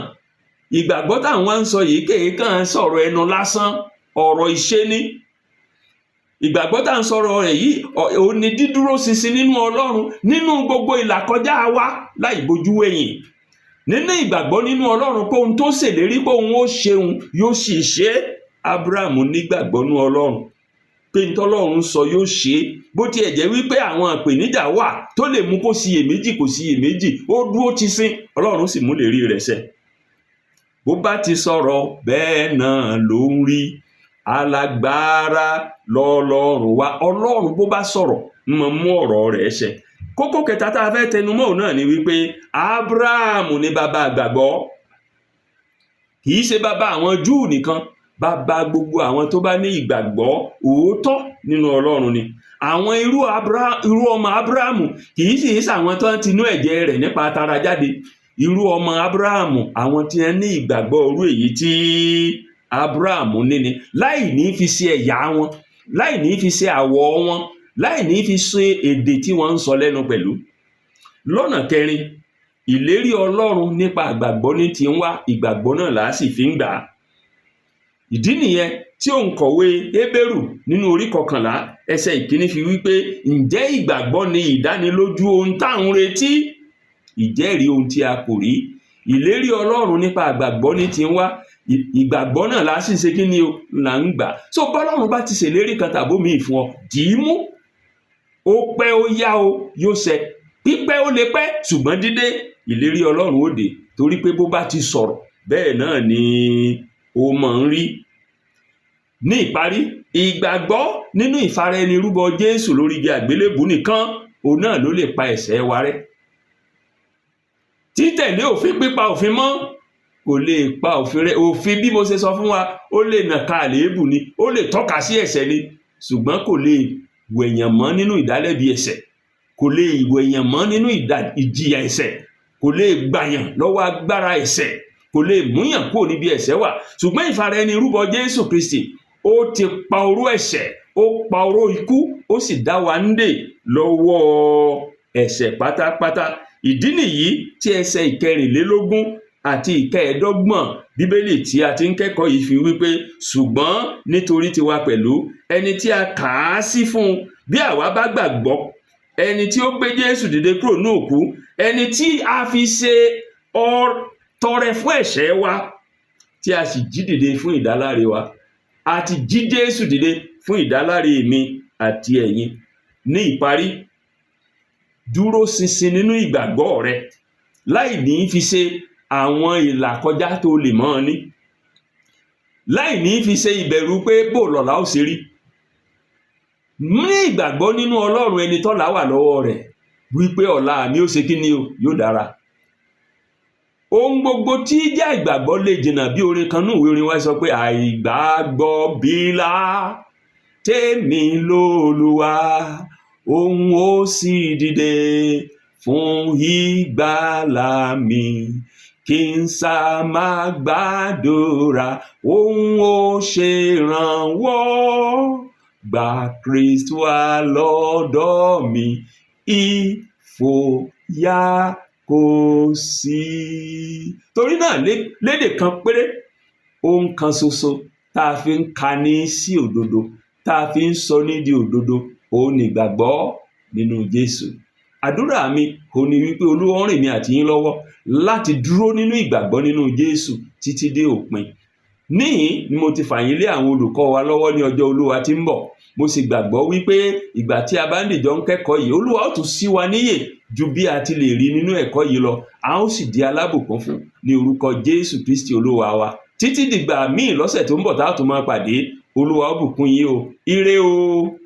ìgbàgbọ́ táwọn wá ń sọ yìí kéèkàn sọ̀rọ̀ ẹnu lásán, ọ̀rọ̀ ìṣe ni. Ìgbàgbọ́ tá à ń sọ̀rọ̀ rẹ̀ yìí òun ni dídúró ṣinṣin nínú Ọlọ́run nínú gbogbo ìlàkọjá wa láì bojú wẹ̀yìn. Nínú ìgbàgbọ́ nínú Ọlọ́run pé ohun tó ṣèlérí pé òun ó ṣeun yóò sì ṣe é. Ábúráhámù nígbàgbọ́ nínú Ọlọ́run pé n tọ́lọ́run sọ yóò ṣe é, bó tiẹ̀ jẹ́ wípé àwọn ìpèníjà wà tó lè mú kó ṣiyèméjì, kò ṣiyèméjì, ó dúró ṣinṣin, Ọlọ́run sì mú ìlérí rẹ̀ ṣẹ. Bó bá ti sọ̀rọ̀ bẹ́ẹ̀ náà ló ń rí, alágbára lọ́lọ́run wa. Ọlọ́run bó bá sọ̀rọ̀ ń mọ mú ọ̀rọ̀ rẹ̀ ṣẹ. Kókó kẹta tá a fẹ́ tẹnumọ́ òun náà ni wípé Ábúráhámù ni bàbá àgbàgbọ́. Kì í ṣe bàbá àwọn Júù nìkan, bàbá gbogbo àwọn tó bá ní ìgbàgbọ́ òótọ́ nínú Ọlọ́run ni. Àwọn irú ọmọ Ábúráhámù kì í sì í ṣàwọn tó ń tinú ẹ̀jẹ̀ rẹ̀ nípa tara jáde. Irú ọmọ Ábúráhámù, àwọn tí wọ́n ní ìgbàgbọ́ irú èyí tí Ábúráhámù ní ni, láì ní fi ṣe ẹ̀yà wọn, láì ní fi ṣe àwọ̀ wọn, láì ní fi ṣe èdè tí wọ́n ń sọ lẹ́nu pẹ̀lú. Lọ́nà kẹrin, ìlérí Ọlọ́run nípa ìgbàgbọ́ ní ti ń wá, ìgbàgbọ́ náà là á sì fi ń gbà á. Ìdí nìyẹn tí òǹkọ̀wé Hébérù nínú orí 11 ẹsẹ̀ 1 fi wípé, ǹjẹ́ ìgbàgbọ́ ni ìdánilójú ohun tá à ń retí, ìjẹ́rìí ohun tí a kò rí. Ìlérí Ọlọ́run nípa ìgbàgbọ́ ní ti ń wá, ìgbàgbọ́ náà la sì ń ṣe kí ni o, là ń gbà. So bọ́lọ́run bá ti ṣèlérí kan tàbí òmíì fún ọ, dì í mú. Ó pẹ́, ó yá o, yóò ṣẹ. Pípẹ́ ó lè pẹ́, ṣùgbọ́n dídé ìlérí Ọlọ́run ó dé, torí pé bó bá ti sọ̀rọ̀, bẹ́ẹ̀ náà ni ó máa ń rí. Ní ìparí, ìgbàgbọ́ nínú ìfaraẹnirúbọ Jésù lórí igi àgbélébùú nìkan òun náà ló lè pa ẹ̀ṣẹ̀ wa rẹ́. Títẹ̀lé òfin, pípa òfin mọ́, kò lè pa òfin rẹ́. Òfin, bí mo ṣe sọ fún wa, ó lè nàka àléébù ni, ó lè tọ́ka sí ẹ̀ṣẹ̀ ni, ṣùgbọ́n kò lè wẹ̀yàn mọ́ nínú ìdálẹ́bi ẹ̀ṣẹ̀, kò lè wẹ̀yàn mọ́ nínú ìjìyà ẹ̀ṣẹ̀, kò lè gbàyàn lọ́wọ́ agbára ẹ̀ṣẹ̀, kò lè múyàn kúrò níbi ẹ̀ṣẹ̀ wà. Ṣùgbọ́n ìfaraẹnirúbọ Jésù Kristi, ó ti pa oró ẹ̀ṣẹ̀, ó pa oró ikú, ó sì dá wa ńdè lọ́wọ́ ẹ̀ṣẹ̀ pátápátá. Ìdí nìyí tí ẹsẹ̀ 24 àti 25 Bíbélì tí a ti ń kẹ́kọ̀ọ́ yìí fi wípé, ṣùgbọ́n nítorí tiwa pẹ̀lú, ẹni tí a kà á sí fún un, bí àwa bá gbàgbọ́ ẹni tí ó gbé Jésù dìde kúrò ní òkú, ẹni tí a fi ṣe tọrẹ fún ẹ̀ṣẹ̀ wa, tí a sì jí dìde fún ìdáláre wa. A ti jí Jésù dìde fún ìdáláre mi àti ẹ̀yin. Ní ìparí, dúró ṣinṣin nínú ìgbàgbọ́ rẹ láì ní fi ṣe àwọn ìlàkọjá tó lè mọ́ ọ ní, láì ní fi ṣe ìbẹ̀rù pé bó lọ̀la ó ṣe rí. Ní ìgbàgbọ́ nínú Ọlọ́run, ẹni tọ́lá wà lọ́wọ́ rẹ̀, wípé ọ̀la mi ó ṣe kí ni o, yóò dára. Ohun gbogbo tí jẹ́ ìgbàgbọ́ lè jìnnà, bí orin kan ní ìwé orin wa sọ pé, àìgbàgbọ́ bílà tèmi lÓlúwa, òun ó sì dìde fún ìgbàlà mi, kí n sá máa gbàdúrà, òun ó ṣèrànwọ́, gba Kristi wá lọ́dọ̀ mi, ìfòyà kò sí. Torí náà, lédè kan péré, ohun kan ṣoṣo tá a fi ń kani sí òdodo, tá a fi ń sọ ní di òdodo, òun ni ìgbàgbọ́ nínú Jésù. Àdúrà mi òun ni wípé Olúwa ó rìn mí àti yín lọ́wọ́ láti dúró nínú ìgbàgbọ́ nínú Jésù títí dé òpin. Níhìn ni mo ti fà yín lé àwọn olùkọ́ wa lọ́wọ́ ní ọjọ́ Olúwa tí ń bọ̀. Mo sì gbàgbọ́ wípé ìgbà tí a bá ń dìjọ ń kẹ́kọ̀ọ́ yìí, Olúwa ó tún ṣí wa níyè ju bí a ti lè rí nínú ẹ̀kọ́ yìí lọ. A ó sì di alábùkún fún ní orúkọ Jésù Kristi Olúwa wa. Títí dìgbà míì lọ́sẹ̀ tó ń bọ̀ tá a tún máa pàdé, Olúwa ó bùkún yín o. Ire o.